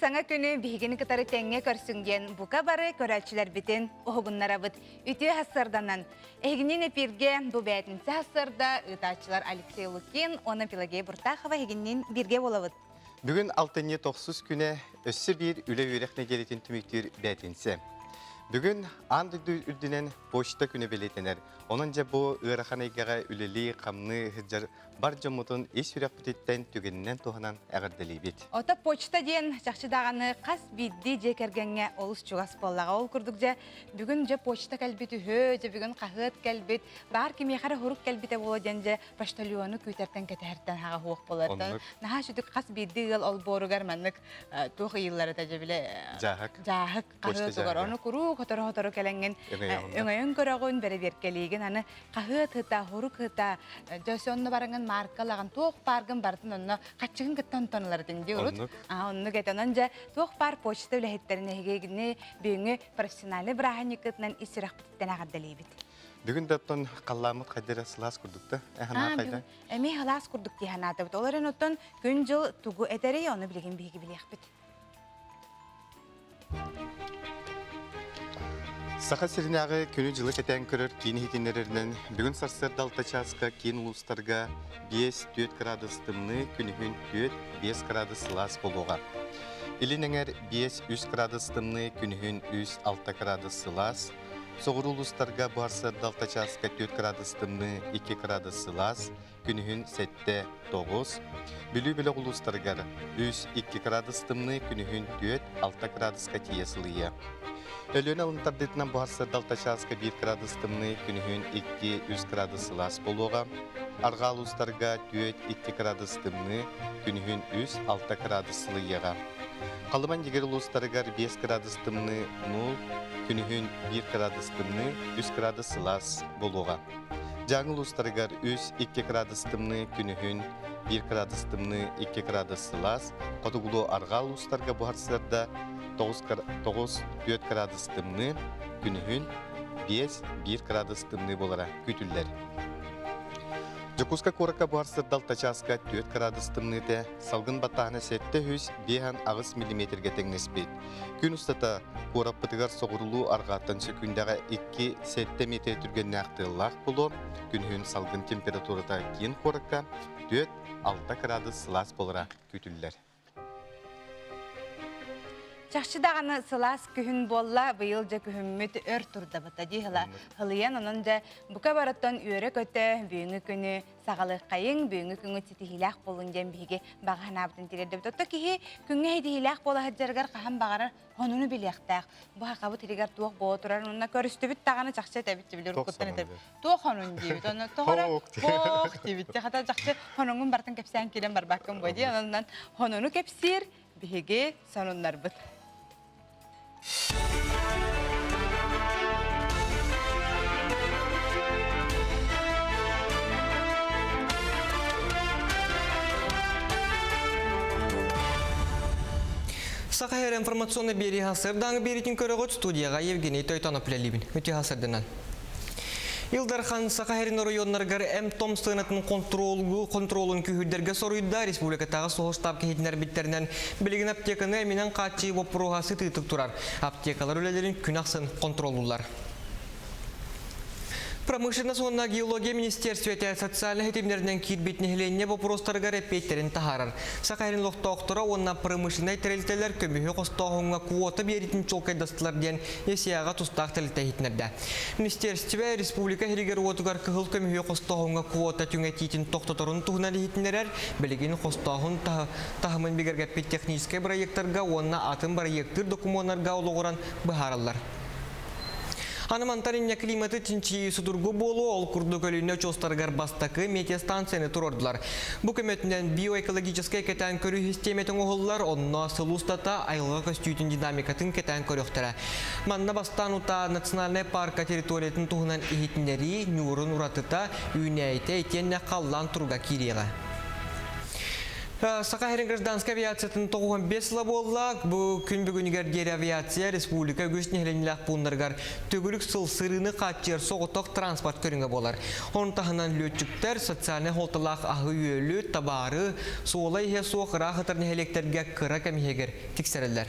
саҥа күнү биһигини кытары тэҥҥэ көрсүҥ диэн бука бары көрөөччүлэрбитин уһугуннарабыт. Үтүө сарсыарданан! Эһигинниин эпииргэ бу бээтинсэ сарсыарда ыытааччылар Алексей Лукин уонна Пелагея Буртахова эһигинниин бииргэ буолабыт. Бүгүн алтынньы тохсус күнэ өссө биир үлэ-үөрэх нэдиэлэтин түмүктүүр бээтинсэ. Бүгүн аан дойду үрдүнэн почта күнэ бэлиэтэнэр. Онон дьэ бу ыарахан эйгэҕэ үлэлии-хамныы сылдьар бар дьоммутун ис сүрэхпититтэн түгэнинэн туһанан эҕэрдэлиибит. Ото почта диэн чахчы даҕаны хас биирдии дьиэ кэргэҥҥэ олус чугас буоллаҕа. Ол курдук дьэ бүгүн дьэ почта кэлбит үһү, дьэ бүгүн хаһыат кэлбит, баар кимиэхэ эрэ сурук кэлбитэ буолуо диэн дьэ почтальону күүтэртэн кэтэһэртэн хаҕа суох буолар. Наһаа сүтүк хас биирдии ыал олбуоругар маннык туох ыйылларыта дьэ бile Дьааһык. Дьааһык хаһыатыгар ону куруук хотору-хотору кэлэҥҥин өҥөйөн көрөҕүн, бэрэбиэркэлиигин, аны хаһыат ыта, хурук ыта, дьэ онно бараҥын мааркалаҕын, туох бааргын барытын онно хаччыгын кытта онтон ыларытын дии урут. Оннук этэ. Онон дьэ туох баар почта үлэһиттэрин эһигини бүгүҥҥү профессиональнай бырааһынньыккытынан ис сүрэхпититтэн эҕэрдэлиибит. Бүгүн да оттон халлааммыт хайдара сылаас курдук да? Эһанаа хайда? Эмиэ сылаас курдук дии санаатыбыт. Ол эрэн оттон күн-дьыл тугу этэрий, ону билигин биһиги билиэхпит. Саха сиринээҕи күнү-дьылы кэтээн көрөр киин иһитиннэрэринэн, бүгүн сарсыарда 6 чааска киин улуустарга 5-4 кыраадыс тымныы, күнүһүн 4-5 кыраадыс сылаас буолуоҕа. Илин эҥэр 5-3 кыраадыс тымныы, күнүһүн 3-6 кыраадыс сылаас. Соҕуруу улуустарга бу сарсыарда 6 чааска 4 кыраадыс тымныы, 2 кыраадыс сылаас, күнүһүн 7, 9, Бүлүү бөлөх улуустарыгар 3, 2 кыраадыс тымныы, күнүһүн 4, 6 кыраадыска тиийэ сылыйыа. Өлүөнэ алын тардыытынан буһар сырдалта чааска 1 кыраадыс тымныы, күнүһүн 2, 3 кыраадыс сылаас буолуоҕа. Арҕаа улуустарга 4, 2 кыраадыс тымныы, күнүһүн 3, 6 кыраадыс сылыйыаҕа. Халыман Дьигир улуустарыгар 5 кыраадыс тымныы, 0, күнүһүн 1 кыраадыс тымныы, 3 кыраадыс сылаас буолуоҕа. Дьааҥы улуустарыгар 3-2 кыраадыс тымныы, күнүһүн 1 кыраадыс тымныы, 2 кыраадыс сылаас, хотугулуу-арҕаа улуустарга буһар сыарда 9-4 кыраадыс тымныы, күнүһүн 5-1 кыраадыс тымныы буолара күүтүллэр. Дьокуускай куоракка буһар сырдал чааска 4 кыраадыс тымныыта, салгын баттааһына 758 миллиметргэ тэҥнэспит. Күн устата куораппытыгар соҕурулуу арҕааттан сөкүүндэҕэ 2-7 миэтэрэ түргэннээх тыаллаах буолуо. Күнүһүн салгын температурата киин куоракка 4-6 кыраадыс сылаас буолара күүтүллэр. Чахчы даҕаны сылаас күһүн буолла, быйыл дьэ күһүммүт өр турдабыта дии хылыйан, онон дьэ бука барыттан үөрэ-көтө бүгүҥҥү күнү саҕалыаххайыҥ, бүгүҥҥү күҥҥүт ситиһиилээх буоллун диэн биһиги баҕа санаабытын тириэрдэбит. Отто киһи күҥҥэ ситиһиилээх буола сылдьарыгар хаһан баҕарар хонуну билиэхтээх. Бу хахабыт иһигэр туох буола турар онно көрүстүбүт даҕаны чахчы этэбит билэр уруккуттан этэбит. Туох хонун диибит. Онно тоҕо эрэ диибит. Хата чахчы хонуҥун барытын кэпсээн киирэн барбаккын бу дии. Онон хонуну кэпсиир биһиги сонуннарбыт. Саха Эр информационный биэрии сырдааҥы биэриитин көрөҕүт студияҕа Евгений Тойтонов үлэлиибин. Үтүө сырдынан. Ил Дархан Саха Сирин оройуоннарыгар эм-том сыанатын контролун күүһүрдэргэ соруйда. Республикатааҕы суһал штаб киһитинэрбиттэринэн билигин аптеканы эминэн хааччыйыы боппуруоһа сытыытык турар. Аптекалар үлэлэрин күн ахсын контроллууллар. Промышленность уонна геология министиэрстибэтэ социальнай ситимнэринэн киирбит нэһилиэнньэ боппуруостарыгар эппиэттэрин таһаарар. Саха Сирин олохтоохторо уонна промышленнай тэрилтэлэр көмүһү хостооһуҥҥа квота биэриитин чуолкайдастылар диэн ЕСИА-ҕа тустаах тэрилтэ иһитиннэрдэ. Министиэрстибэ республика иһигэр-уотугар кыһыл көмүһү хостооһуҥҥа квота түҥэтиитин тохтоторун туһунан иһитиннэрэр, билигин хостооһун таһымын бигэргэппит техническэй бырайыактарга уонна атын бырайыактыыр докумуоннарга олоҕуран быһаараллар. Аны мантан инньэ климаты чинчийии судургу буолуо, ол курдук Өлүнэ очуостарыгар бастакы метеостанцияны туруордулар. Бу көмөтүнэн биоэкологическай кэтээн көрүү систиэмэтэ оҥоһуллар, онно сыл устата айылҕа көстүүтүн динамикатын кэтээн көрүөхтэрэ. Манна бастаан утаа национальнай парка территориятын туһунан иһитиннэрии, ньуурун уратыта, үүнээйитэ итиэннэ халлаан туруга киириэҕэ. Саха сирин гражданскай авиациятын 95 сыла буолла. Бу күн бүгүнүгэр диэри авиация республика үгүс нэһилиэнньэлээх пууннарыгар төгүрүк сыл сырыыны хааччыйар соҕотох транспорт көрүҥэ буолар. Ону таһынан лүөччүктэр социальнай суолталаах аһы-үөлү, табаары, суола-иһэ суох ыраах ытар нэһилиэктэргэ кыра кэм иһигэр тиксэрэллэр.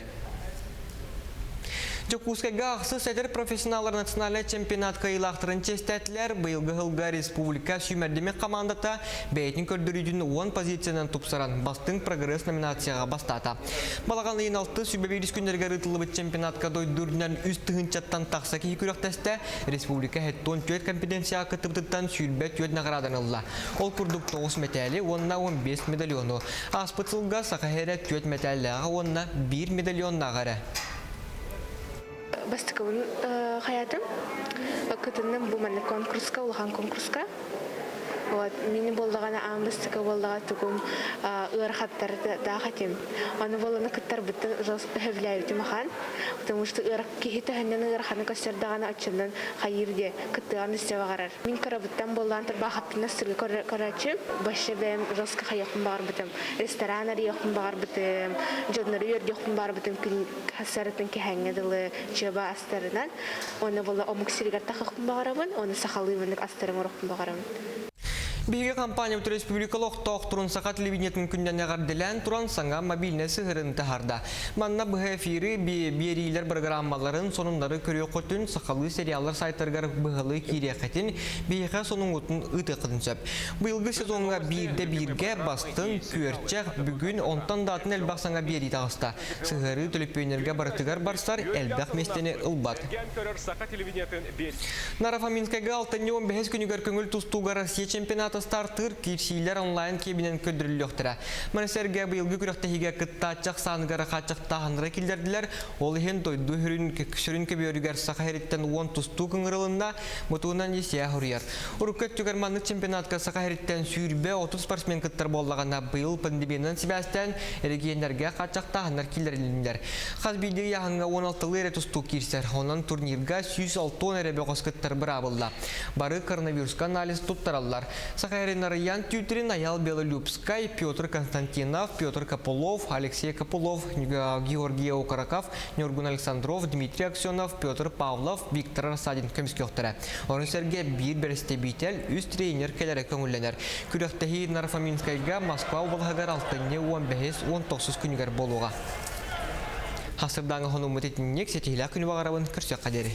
Дьокуускайга ахсыс эдэр профессионаллар национальнай чемпионат кыайыылаахтарын чиэстээтилэр. Быйылгы сылга республика сүүмэрдэммит хамаандата бэйэтин көрдөрүүтүн 10 позициянан тупсаран бастыҥ прогресс номинацияҕа бастаата. Балаҕан ыйын 6 сүбэ биирис күннэригэр ыытыллыбыт чемпионатка дойду үрдүнэн үс тыһыынчаттан тахса киһи күрэхтэстэ. Республика 74 компетенцияҕа кыттыбытыттан 24 наҕарааданы ылла. Ол курдук 9 мэтээли уонна 15 медальону. Ааспыт сылга Саха сирэ түөрт мэтээллээҕэ уонна биир медальоннааҕа эрэ. Бастакыбын хайаатым. Кытынным бу маннык конкурска, улахан конкурска. Вот, мини буоллаҕына аан бастакы буоллаҕа тугум ыарахаттардаах этим. Аны буолланы кыттарбыттан өһөбүлээбитим ахан. Потому что киһи төһөннөн ыараханы көстөр даҕаны оччонон хайыыр диye кыттыган өссө баҕарар. Мин кырабыттан буоллаан тарбаахаппына сырга көрөөччүм. Башы бэйэм жестко хайыахпын баҕарбытым. Ресторан арыйыахпын баҕарбытым, дьоннору үөрдүөхпүн баҕарбытым күн сарытын кэһэҥҥэ дылы чыаба астарынан. Уонна буолла омук сиригэр тахыахпын баҕарабын, уонна сахалыы маннык астары оҥоруохпун баҕарабын. Биһиги компаниябыт республика олохтоохторун саха телевидениетын күннэн эҕэрдэлээн туран саҥа мобильнай сыһыарын таһаарда. Манна быһа эфири биэриилэр программаларын сонуннары көрүөххүтүн, сахалыы сериаллар сайтарыгар быһалыы киириэххитин, биһиэхэ сонуҥҥутун ыытыаххытын сөп. Быйылгы сезоҥҥа биирдэ бииргэ бастыҥ, күөрчэх, бүгүн, онтон да атын элбэх саҥа биэрии таҕыста. Сыһыарыы төлөпүөннэргэ барытыгар барсар, элбэх миэстэни ылбат. Нарафаминскайга алтынньы 15 күнүгэр көҥүл тустууга Россия чемпионата стартыыр киирсиилэр онлайн киэбинэн көрдөрүллүөхтэрэ. Маны сэргэ быйылгы күрэхтэһиигэ кыттааччы ахсааныгар хааччахтааһыннары киллэрдилэр. Ол иһин дойду сүрүн көбүөрүгэр Саха сириттэн 10 тустуу ыҥырылынна, бутуунан ЕСИА хоруйар. Урукку өттүгэр маннык чемпионатка Саха сириттэн 130 спортсмен кыттар буоллаҕына, быйыл пандемиянан сибээстээн эрэгийиэннэргэ хааччахтааһыннар киллэрилиннилэр. Хас биирдии ыйааһыҥҥа 16-лыы эрэ тустуу киирсэр, онон турнирга 160 эрэ бөҕөс кыттар быраабылла. Бары коронавируска анализ туттараллар. Саха сирин Арыйаан Тютрин, Айал Белолюбскай, Петр Константинов, Петр Копылов, Алексей Копылов, Георгий Окороков, Ньургун Александров, Дмитрий Аксенов, Петр Павлов, Виктор Рассадин көмүскүөхтэрэ. Ону сэргэ биир бэрэстэбиитэл, үс тренер кэлэрэ көҥүллэнэр. Күрэхтэһии Нарфоминскайга Москва уобалаһыгар алтынньы 15-19 күнүгэр буолуоҕа. Хасырдааҥы хонуммут итинник ситиһилээх күнү баҕарабын көрсүөххэ диэри.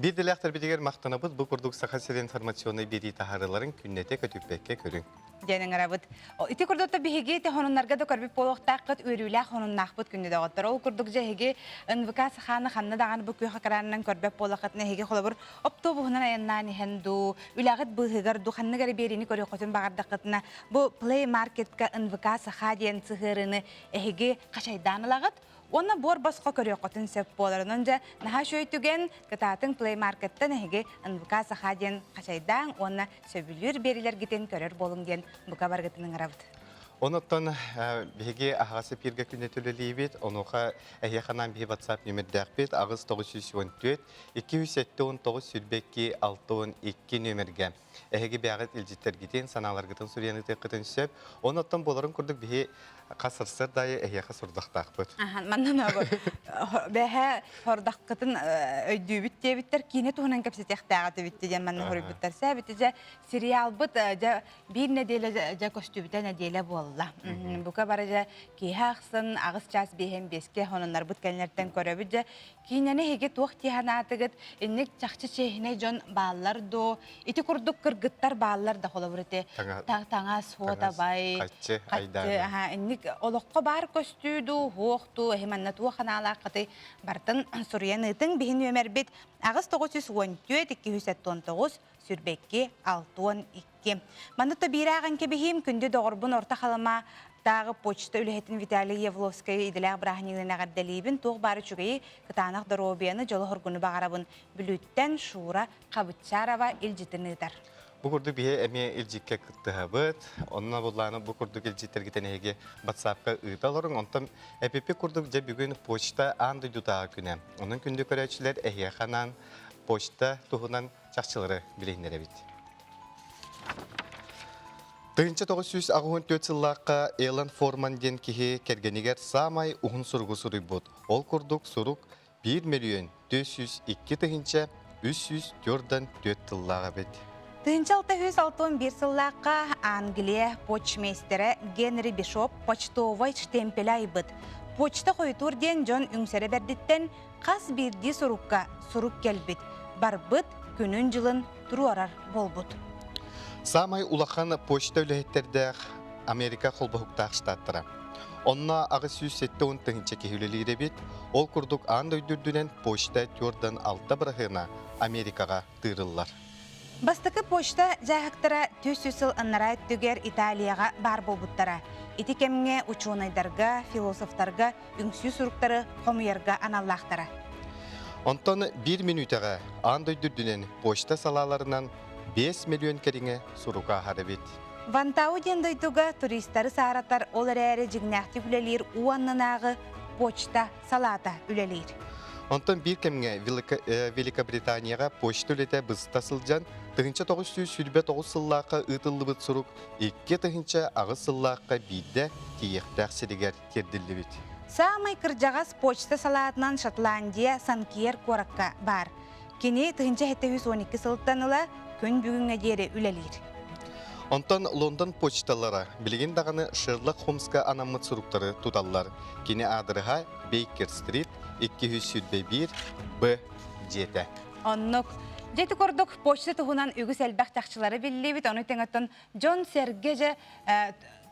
Биир дэлээхтэрбитигэр махтанабыт бу курдук Саха сирин информационнай биэрии таһаарыыларын күннэтэ көтүппэккэ көрүҥ. Диэн ыҥырабыт. Ити курдук биһиги хонуннарга да көрбүт буолуохтааххыт, үөрүүлээх хонуннаахпыт күндү доҕоттор. Ол курдук дьэ эһиги НВК Саханы ханна даҕаны бу күөх экранынан көрбөт буоллаххытына эһиги холобур оптуобуһунан айаннаан иһэн дуу, үлэҕит быыһыгар дуу ханнык эрэ биэриини көрүөххүтүн баҕардаххытына бу Play Market-ка НВК Саха диэн сыһыарыыны эһиги хачайдаан ылаҕыт уонна буор босхо көрүөххүтүн сөп буолар. Онон дьэ наһаа үчүгэй түгэн кытаатыҥ Play Market-тан эһиги НВК Саха диэн хачайдааҥ уонна сөбүлүүр биэриилэргитин көрөр буолуҥ диэн бука барыгытын ыҥырабыт. Онуттан биһиги аһаҕас эпииргэ күннэтэ үлэлиибит. Онуоха эһиэхэ анаан биһи WhatsApp нүөмэрдээхпит 8914 279 22 62 нүөмэргэ. Эһиги бэйэҕит илдьиттэргитин, санааларгытын суруйан ыытыаххытын сөп. Онуттан буоларын курдук биһи хас сарсыарда аайы эһиэхэ сурдахтаахпыт. Манна бэһэ хордаххытын өйдүүбүт диэбиттэр киинэ туһунан кэпсэтиэхтээх этибит диэн манна хоруйбуттар. Сээбити дьэ сериалбыт дьэ биир нэдиэлэ дьэ көстүбүтэ нэдиэлэ буолла. Бука бары дьэ киэһэ ахсын аҕыс чаас биэһэн биэскэ хонуннарбыт кэннилэриттэн көрөбүт дьэ киинэни эһиги туох дии санаатыгыт инник чахчы чиэһинэй дьон бааллар дуо ити курдук кыргыттар бааллар да холобур ити таҥас хуотабай хаччы айдаана инник олоххо баар көстүү дуу хуох дуу эһи манна туох анаалааххытый бартын суруйан ыытыҥ биһи нүөмэрбит 8 914 279 сүрбэкки 62 Манна то биирээҕин кэбиһиим күндү доҕорбун Орто Халыма тааҕы почта үлэһитин Виталий Явловскай идэлээх бырааһынньыгынан эҕэрдэлиибин туох баар үчүгэйи кытаанах доруобуйаны дьолу-соргуну баҕарабын Бүлүүттэн Шура Хабытчарова илдьитин ыытар. Бу курдук биһи эмиэ илдьиккэ кыттыһабыт. Онно буллааны бу курдук илдьиттэргитин эһиги WhatsApp-ка ыыта олоруҥ. Онтон эпиппит курдук дьэ бүгүн почта аан дойдутааҕы күнэ. Онон күндү көрөөччүлэр эһиэхэ анаан почта туһунан чахчылары билиһиннэрэбит. 1984 сыллаахха Эллен Форман диэн киһи кэргэнигэр саамай уһун суругу суруйбут. Ол курдук сурук 1 миллион 402 тыһыынча 304 тыллаах эбит. 1661 сыллаахха Англия почмейстера Генри Бишоп почтовай штемпели айбыт. Почта хойутуур диэн дьон үҥсэрэ бэрдиттэн хас биирдии сурукка сурук кэлбит, барбыт күнүн-дьылын туруорар буолбут. Саамай улахан почта үлэһиттэрдээх Америка холбоһуктаах штаттара. Онно 870 тыһыынча киһи үлэлиир эбит. Ол курдук аан дойду үрдүнэн почта түөртэн алта бырыһыана Америкаҕа тыырыллар. Бастакы почта дьааһыктара 400 сыл анараа өттүгэр Италияҕа баар буолбуттара. Ити кэмҥэ учуонайдарга, философтарга үҥсүү суруктары хомуйарга аналлаахтара. Онтон биир мүнүүтэҕэ аан дойду үрдүнэн почта салааларынан 5 миллион кэриҥэ сурук ааһар эбит. Вантау диэн дойдуга туристары сааратар, ол эрээри дьиҥнээхтик үлэлиир уу аннынааҕы почта салаата үлэлиир. Онтон биир кэмҥэ Великобританияҕа почта үлэтэ быста сылдьан, 1929 сыллаахха ыытыллыбыт сурук 2008 сыллаахха биирдэ тиийиэхтээх сиригэр тиэрдиллибит. Саамай кырдьаҕас почта салаатынан Шотландия Санкиер куоракка баар. Кини 1712 сылтан ыла күн бүгүҥҥэ диэри үлэлиир. Онтон Лондон почталара билигин даҕаны Шерлок Холмска анаммыт суруктары туталлар. Кини аадырыһа Бейкер-стрит 221 Б дьиэтэ. Оннук. Дьэ ити курдук почта туһунан үгүс элбэх чахчылары биллибит. Ону тэҥэ дьон-сэргэ дьэ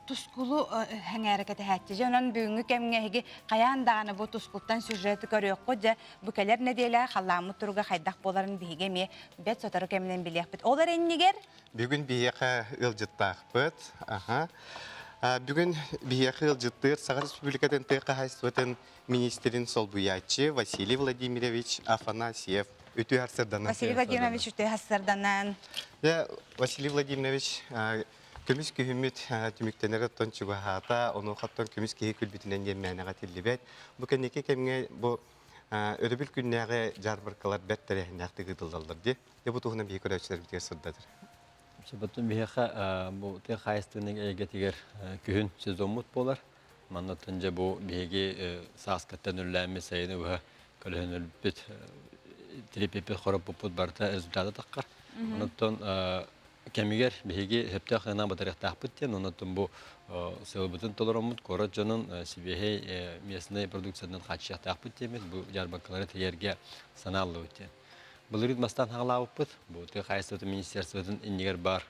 тускулу хэҥээрэ кэтэһээччи. Дьэ онон бүгүҥҥү кэмҥэ эһиги хайаан даҕаны бу тускултан сюжеты көрүөххүт. Дьэ бу кэлэр нэдиэлэ халлааммыт туруга хайдах буоларын биһиги эмиэ бэрт сотору кэминэн билиэхпит. Ол эрэ иннигэр Бүгүн биһиэхэ ыалдьыттаахпыт. Аха. Бүгүн биһиэхэ ыалдьыттыыр Саха Республикатын тыа хаһаайыстыбатын министрин солбуйааччы Василий Владимирович Афанасьев. Үтүө сарсыарданан. Василий Владимирович үтүө сарсыарданан. Дьэ, Василий Владимирович, көмүс күһүммүт түмүктэнэр оттон чугаһаата, онуоха оттон көмүс киһи күлбүтүнэн диэн мээнэҕэ этиллибэт. Бу кэнники кэмҥэ бу өрөбүл күннээҕи дьаарбаркалар бэрт тэрээһиннээхтик ыытыллаллар дии. Дьэ бу туһунан биһиги көрөөччүлэрбитигэр сырдатар. Сөбөттөн биһиэхэ бу тыа хаһаайыстыбатын эйгэтигэр күһүн сезоммут буолар. Маннаттан дьэ бу биһиги сааскаттан үллээммит сайыны быһа көлөһүнүлбүт тириппиппит хороппуппут барыта результата таххар. Онуттан кэмигэр биһиги сөптөөх ына батарыахтаахпыт диэн, онуттан бу сыалбытын толороммут куорат дьонун сибиэһэй местнай продукциянан хааччыйыахтаахпыт диэммит бу дьаарбаҥкалары тэрийэргэ санааллыбыт диэн. Былырыын бастаан хаҕалаабыппыт. Бу тыа хаһаайыстыбатын министерствотын иннигэр баар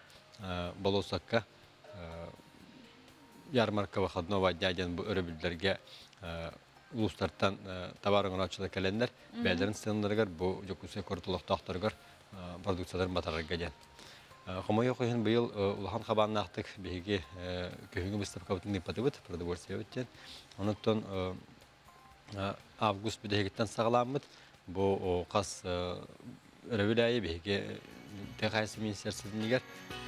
болуоссакка ярмарка выходного дня диэн бу өрөбүллэргэ улуустартан табаар оҥорооччулар кэлэннэр бэйэлэрин сыаналарыгар бу Дьокуускай куорат олохтоохторугар продукцияларын батарарга диэн. Хомойуох иһин быйыл улахан хабааннаахтык биһиги күһүҥҥү выставкабытын ыыппатыбыт, продовольствиебыт диэн. Онуттан август бүтэһигиттэн саҕаламмыт. Бу хас өрөбүл аайы биһиги тыа хаһаайыстыба министерствотыгар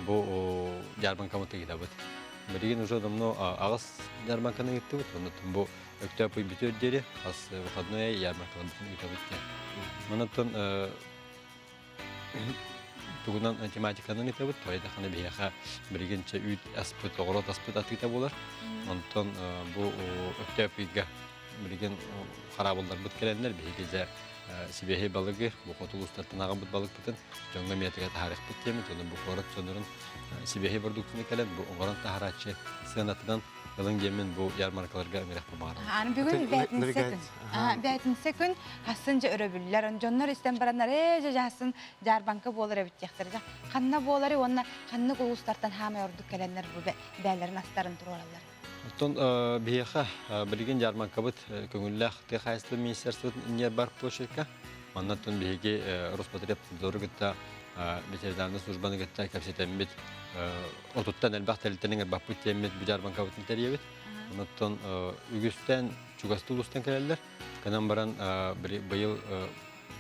бу дьаарбаҥкабыт ыытабыт. Билигин уже давно аҕыс дьаарбаҥканы ыыттыбыт. Оннуттан бу Өктөөп ый бүтүөр диэри хас выходной ярмаркаларбытын ыытабыт диэн. Манаттан тугунан тематиканан ыытабыт, тоҕо биһиэхэ билигин чэ үүт аспыт, оҕуруот аспыт атыыта буолар. Онтон бу Өктөөп ыйга билигин хараабылларбыт кэлэннэр биһиги дьэ сибиэһэй балыгы, бу хоту улуустартан аҕалбыт балыкпытын дьоҥҥо миэтигэ таһаарыахпыт диэммит, уонна бу куорат дьоннорун сибиэһэй бородууктаны кэлэн бу оҥорон таһаарааччы сыанатынан ылыҥ диэммин бу ярмаркаларга ыҥырыахпын баҕарабын. Аны бүгүн бээтинсэ күн. Бээтинсэ күн хассын дьэ өрөбүллэр. Дьоннор истэн бараннар ээ дьэ дьаһасын дьаарбаҥка буолар эбит диэхтэр. Ханна буолары уонна ханнык улуустартан хаамай ордук кэлэннэр бу бээлэрин астарын туруораллар. Оттон биһиэхэ билигин дьаарбаҥкабыт көҥүллээх тыа хаһаайыстыбатын министерствотын иннигэр бар площадька. Манна оттон биһиги Роспотребнадзору кытта ветеринарнай службаны кытта кэпсэтэммит отуттан элбэх тэрилтэни ыҥырбаппыт диэммит бу дьаарбаҥкабытын тэрийэбит. Онуттан үгүстэн чугастыы улуустан кэлэллэр. Гынан баран быйыл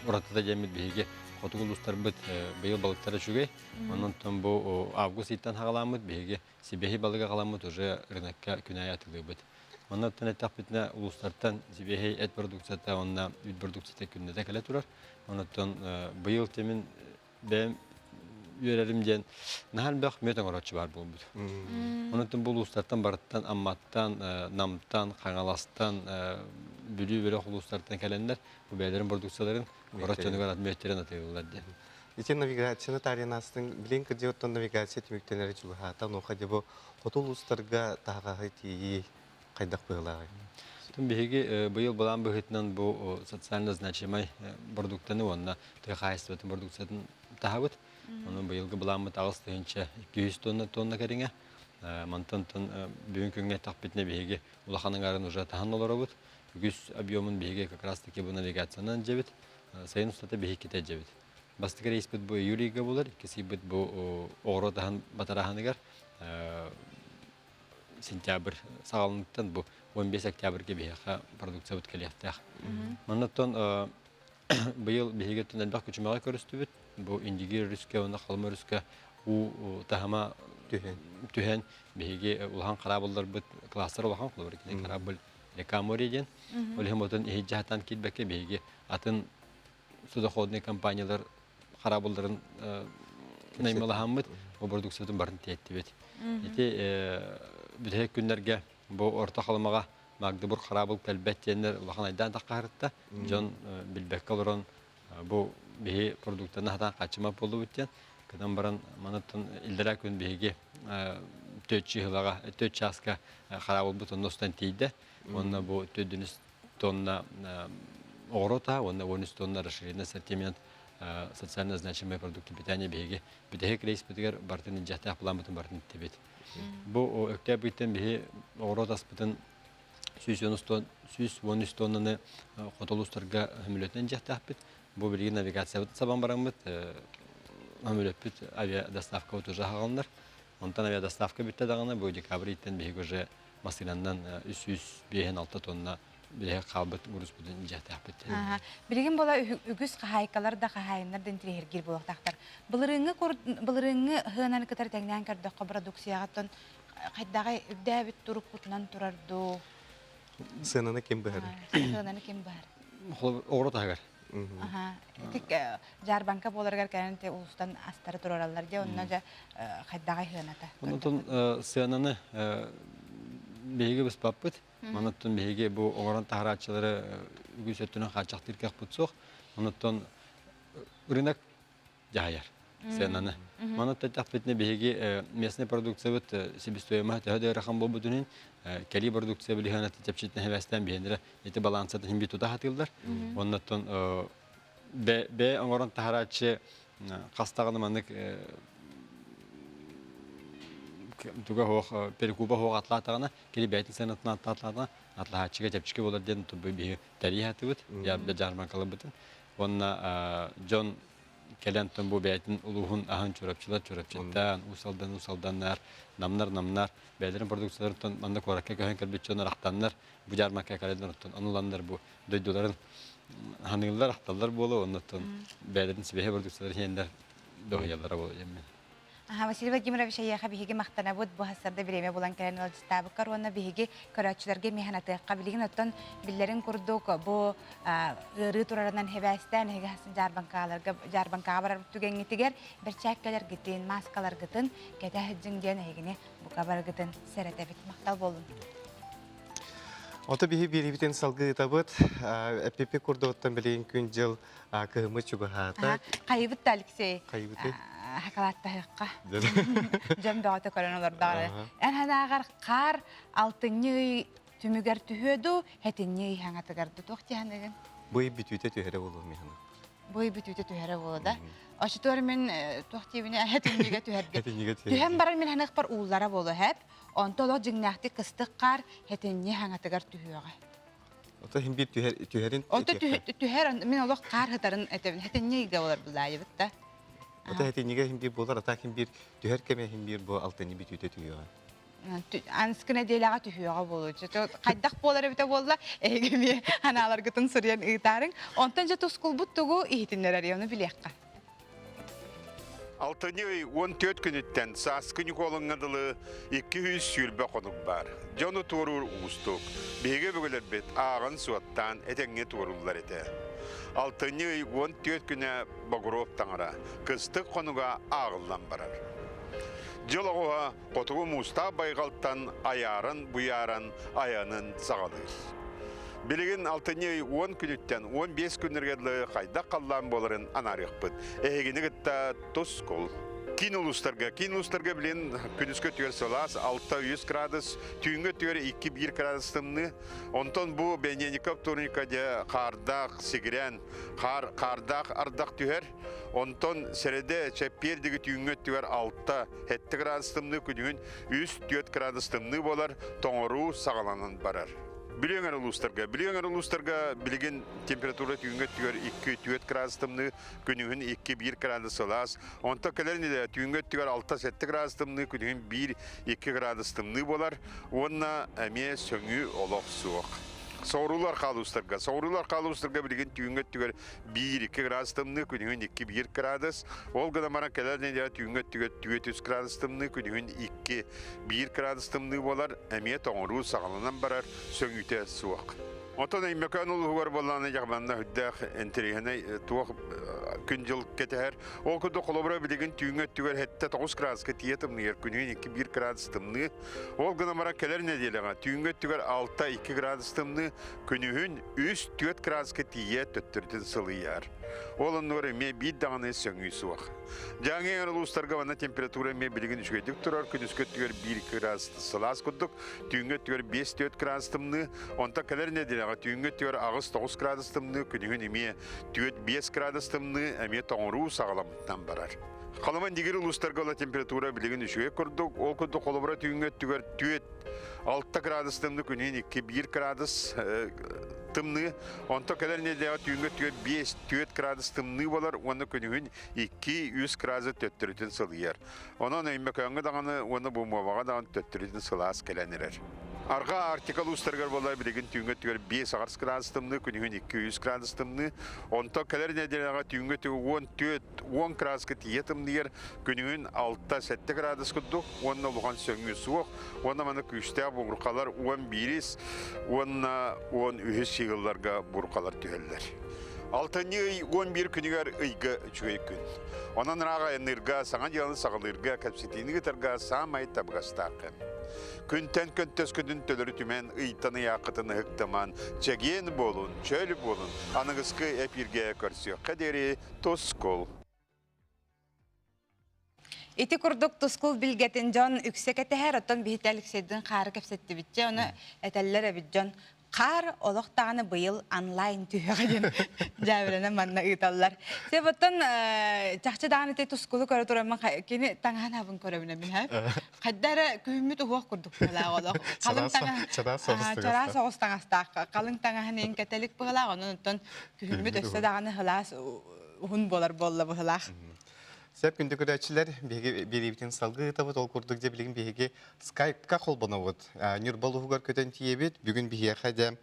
уратыта диэммит биһиги Хотугу улуустарбыт быйыл балыктара үчүгэй. Онон бу август ыйтан хаҕаламмыт биһиги сибиэһэй балыгы аҕаламмыт уже рынокка күн аайы атыылыыбыт. Оннуттан эттэхпитинэ улуустартан сибиэһэй эт продукцията уонна үүт продукцията күннэтэ кэлэ турар. Онуттан быйыл тимин бэйэм үөрэрим диэн наһаа элбэх мүөт оҥорооччу баар буолбут. Онуттан бу улуустартан барыттан Амматтан, Намтан, Хаҥаластан, Бүлүү бөлөх улуустартан кэлэннэр бу бэйэлэрин продукцияларын куорат дьонугар мүөттэрин атыылыыллар диэн. Ити навигацияны таарыйан аастыҥ, билин кырдьык оттон навигация түмүктэнэрэ чугаһаата, онуоха дьэ бу хоту улуустарга таһаҕаһы тиэйии хайдах быһыылааҕый? Биһиги быйыл былаан быһыытынан бу социально значимай продуктаны уонна тыа хаһаайыстыбатын продукциятын таһабыт. Онон быйылгы былааммыт 8200 тонна тонна кэриҥэ. Мантан бүгүн күҥҥэ эттэхпитинэ биһиги улахан аҥаарын уже таһан олоробут. Үгүс объемун биһиги как раз таки бу навигациянан дьэбит. Сайын устата биһиккитэ дьэбит. Бастакы рейспит бу июль ыйга буолар, иккис ыйбыт бу оҕуруот аһын батараһаныгар сентябрь саҕаланыттан бу 15 октябрьга биһиэхэ продукциябыт кэлиэхтээх. Маннаттан быйыл биһиги өттүн элбэх күчүмэҕи көрүстүбүт. Бу Индигир өрүскэ уонна Халыма өрүскэ уу таһыма түһэн түһэн биһиги улахан хараабылларбыт класстар улахан холобур кини корабль река море диэн. Ол иһин отон иһит киирбэккэ биһиги атын судоходный компаниялар хараабылларын наймалаһаммыт бу продукциябытын барын тиэттибит. Ити бүтэһик күннэргэ бу Орто Халымаҕа Магдыбур хараабыл кэлбэт диэннэр улахан айдаан таххаһырытта. Дьон билбэккэ олорон бу биһи продуктаны хатаан хааччымат буоллубут диэн. Кынан баран манаттан иллэрээ күн биһиги төрт чыһылаҕа, төрт чааска хараабылбыт онно устан тиийдэ. Уонна бу төрдүнүс тонна оҕуруота уонна 13 тонна расширенный ассортимент социально значимые продукты питания биһиги бүтэһик рейспитигэр бартын илдьэхтээх планбытын бартын иттибит. Бу өктөөп биһи оҕуруот аспытын 113 тоннаны хоту улуустарга көмөлөтүнэн дьиэхтээхпит. Бу билигин навигациябытын сабан бараммыт көмөлөппүт авиадоставкабыт уже аһаҕаланар. Онтон авиадоставка бүттэ даҕаны бу декабрь ыйтан биһиги уже массыынанан 356 тонна билэһэ хаалбыт грузпутун дьиэхтээхпит. Билигин буола үгүс хаһаайкалар да хаһаайыннар да интириэһиргиир буолуохтаахтар. Былырыыҥҥы былырыыҥҥы сыананы кытары тэҥнээн көрдөххө продукцияҕа хайдаҕай үрдээбит турукпутунан турар дуу? Сыананы ким быһар? Сыананы ким быһар? Оҕуруот аһыгар. Итик дьаарбаҥка буоларыгар кэлэн улуустан астары турараллар дьэ онно дьэ хайдаҕай сыаната? Онтон сыананы биһиги быспаппыт. Онуттан биһиги бу оҥорон таһарааччылары үгүс өттүнэн хааччахтыыр кыахпыт суох. Онуттан рынок дьаһайар сыананы. Маны эттэхпитинэ биһиги местный продукциябыт себестоимоһа төһө да ыарахан буолбутун иһин кэлии продукция билиһиэнэ чэпчэтинэ хэбэстээн биһиэннэрэ ити балансатын иһин тута сатыыллар. Оннуттан бэйэ оҥорон таһарааччы хас даҕаны маннык туга суох перекуба суох атлаатаҕына кини бэйэтин сыанатын атлаатаҕына атлаһааччыга чэпчэки буолар диэн биһи тэрийэ сатыыбыт дьаарбаҥкаларбытын уонна дьон кэлэн бу бэйэтин улууһун аһын чурапчылар чурапчыттан уус алдан уус алданнар намнар намнар бэйэлэрин продукцияларыттан манна куоракка көһөн кэлбит дьон арахтаннар бу дьаармаҥка кэлэн оттон онуланнар бу дойдуларын ханыыллар ахталлар буолуо оннуттан бэйэлэрин сибэһи продукцияларын иһэннэр доһуйаллара буолуо диэммин Василий Владимирович эйиэхэ биһиги махтанабыт бу сарда бириэмэ булан кэлэн ыалдьыттаабыккар уонна биһиги көрөөччүлэргэ эмиэ санатыахха билигин оттон биллэрин курдук бу ыарыы турарынан хэбээстээн эһиги дьаарбаҥкаларга дьаарбаҥкаҕа барар түгэҥҥитигэр бэрчээккэлэргитин мааскаларгытын кэтэ сылдьыҥ диэн эһигини бука барыгытын сэрэтэбит махтал буоллун Ото биһи биэриибитин салгыы ыытабыт. Эппиппи курдугуттан билигин күн-дьыл кыһыммыт чугаһаата. Хайыбыт да Алексей. Хайыбыты? Хакалааттаһыахха. Дьон бөҕөтө көрөн олордоҕо. Эн санааҕар хаар алтынньы ый түмүгэр түһүө дуу, хэтинньи ый хаҥатыгар дуу туох дии Бу ый бүтүүтэ түһэрэ буолуо миһана. Бу ый бүтүүтэ түһэрэ буолуо да. Оччотугар мин туох диибини хэтинньигэ түһэргэ. Түһэн баран мин ханыахпар ууллара буолуо хэп. Онто олох дьиҥнээхтик кыстык хаар хэтинньи хаҥатыгар түһүөҕэ. Ото хин биир түһэр түһэрин Ото түһэр мин олох хаар хытарын этэбин. Хэтинньи ыйга болар булаайыбыт да. Ото хэтинньигэ хин биир буолар, ата хин биир түһэр кэмэ хин биир бу алтынньы бүтүүтэ түһүөҕэ. Анскы нэдиэлэҕэ түһүөҕэ буолуо. Хайдах буолар эбитэ буолла, эһиги эмиэ анааларгытын суруйан ыытаарыҥ. Онтон дьэ тускулбут тугу иһитиннэрэр, ону билиэххэ. Алтынньы ый 14 күнүттэн сааскы Ньукуолуҥҥа дылы 220 хонук баар. Дьону туоруур уустук. Биһиги өбүгэлэрбит ааҕан-суоттаан этэҥҥэ туорууллар этэ. Алтынньы ый 14 күнэ Богуров таҥара, кыстык хонуга ааҕыллан барар. Дьыл оҕуһа хотугу муустаах байҕалтан айааран-буйааран айанын саҕалыыр. Билигин алтынньы ый 10 күнүттэн 15 күннэргэ дылы хайдах халлаан буоларын анаарыахпыт. Эһигини кытта тускул. Киин улуустарга, киин улуустарга билин күнүскү өттүгэр сылаас 6-3 градус, түүҥҥү өттүгэр 2-1 градус тымныы. Онтон бу Бенеников турника дьэ хаардаах сигирээн, хаар, хаардаах ардах түһэр. Онтон сэрэдэ чэппиэр диги түүҥҥү өттүгэр 6-7 градус тымныы, күнүһүн 3-4 градус тымныы буолар, тоҥоруу саҕаланан барар. Бүлүү эҥэр улуустарга. Бүлүү эҥэр улуустарга билигин температура түүҥҥү өттүгэр 2-4 градус тымныы, күнүһүн 2-1 градус сылаас. Онтон кэлэр нэдиэлэ түүҥҥү өттүгэр 6-7 градус тымныы, күнүһүн 1-2 градус тымныы буолар. Уонна эмиэ сөҥүү олох суох. Соҕуруулар хаалуустарга. Соҕуруулар хаалуустарга билигин түүҥҥү өттүгэр 1-2 градус тымныы, күнүһүн 2-1 градус. Ол гынан баран кэлэр нэдиэлэ түүҥҥү өттүгэр 4-3 градус тымныы, күнүһүн 2-1 градус тымныы буолар. Эмиэ тоҥоруу саҕаланан барар, сөҥүүтэ суох. Онтон Өймөкөөн улууһугар буоллаҕына дьаҕманна үрдээх интэриэһинэй туох күн-дьыл кэтэһэр. Ол курдук холобура билигин түүҥҥү өттүгэр 7-9 градуска тиийэ тымныйар, күнүһүн 2-1 градус тымныы. Ол гынан баран кэлэр нэдиэлэҕэ түүҥҥү өттүгэр 6-2 градус тымныы, күнүһүн 3-4 градуска тиийэ төттөрүтүн сылыйар. Ол оннугар эмиэ биир даҕаны сөҥүү суох. Дьааҥы эҥэр улуустарга манна температура эмиэ билигин үчүгэйдик турар, күнүскү өттүгэр 1-2 градус сылаас курдук, түүҥҥү өттүгэр 5-4 градус тымныы, онтон кэлэр нэдиэлэҕэ түүҥҥү өттүгэр 8-9 градус тымныы, күнүһүн эмиэ 4-5 градус тымныы, эмиэ тоҥоруу саҕаламмытынан барар. Халыма Индигир улуустарга ыла температура билигин үчүгэй курдук, ол курдук холобура түүҥҥү өттүгэр 4 6 градус тымныы күнүн 2-1 градус тымныы. Онтон кэлэр нэдиэлэҕэ түүҥҥү өттүгэр 5-4 градус тымныы буолар уонна күнүһүн 2-3 градус төттөрүтүн сылыйар. Онон Өймөкөөҥҥө даҕаны уонна Бумуобаҕа даҕаны төттөрүтүн сылаас кэлэн эрэр. Арҕаа Арктика улуустарыгар буолар билигин түүҥҥү өттүгэр 5-8 градус тымныы, күнүһүн 2-3 градус тымныы. Онтон кэлэр нэдиэлэҕэ түүҥҥү өттүгэр 14 10 градуска тиийэ тымныйар, күнүһүн 6-7 градус курдук уонна улахан сөҥүү суох уонна маны күүстээх буркалар 11-ис уонна 13-үс сыылларга буркалар түһэллэр. Алтынньы ый 11 күнүгэр ыйга үчүгэй күн. Онон ыраах айанныырга, саҥа дьыаланы саҕалыырга, кэпсэтиини ыытарга саамай табыгастаах кэм. Күнтэн көнтөскүтүн төлөрү түмэн, ыйтан ыйааххытын ыһыктаман, чэгиэн буолун, чөл буолун, аныгыскы эпииргэ көрсүөххэ диэри Тускул. Ити курдук Тускул билгэтин дьон үксэ кэтэһэр, оттон биһити Алексейдыын хаары кэпсэттибитчэ, ону этэллэр эбит дьон. Хаар олох даҕаны быйыл онлайн түһүөҕэ диэн дьээбэлэнэн манна ыыталлар. Сөп оттон чахчы даҕаны ити Тускулу көрө тураммын кини таҥаһын абын көрөбүн эбин Хайда эрэ күһүммүт уһуох курдук быһылаах олох. Халыҥ таҥаһ чараас соҕус таҥастаах халыҥ таҥаһын иһин кэтэлик быһылаах онон оттон күһүммүт өссө даҕаны сылаас уһун буолар буолла быһылаах. Сөп күндү көрөөччүлэр, биһиги биэриибитин салгыы ыытабыт. Ол курдук дьэ билигин биһиги скайпка холбонобут. Ньурба улууһугар көтөн тиийэбит. Бүгүн биһиэхэ дьэ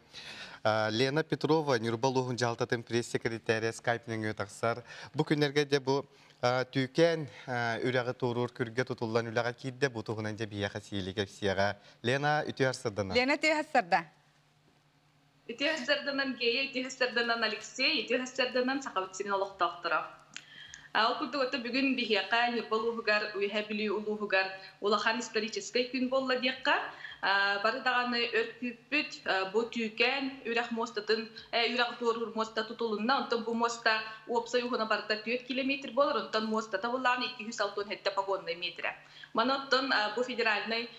Лена Петрова Ньурба улууһун дьаһалтатын пресс-секретаря скайп нөҥүө тахсар. Бу күннэргэ дьэ бу Түүкээн үрэҕи туоруур күргэ тутуллан үлэҕэ киирдэ. Бу туһунан дьэ биһиэхэ сиили кэпсиэҕэ. Лена, үтүө сарсыарданан. Лена, үтүө сарсыарда. Үтүө сарсыарданан Гея, үтүө сарсыарданан Алексей, үтүө сарсыарданан Сахабыт сирин олохтоохторо. Ол курдук ото бүгүн биһиэхэ Ньурба улууһугар, Үөһээ Бүлүү улууһугар улахан историческай күн буолла диэххэ. Бары даҕаны өр күүппүт бу Түүкээн үрэх муостатын үрэх туоруур муоста тутулунна. Онтон бу муоста уопсай уһуна барыта 4 километр буолар, онтон муостата буллаҕына 267 погоннай метрэ. Маны оттон бу федеральнай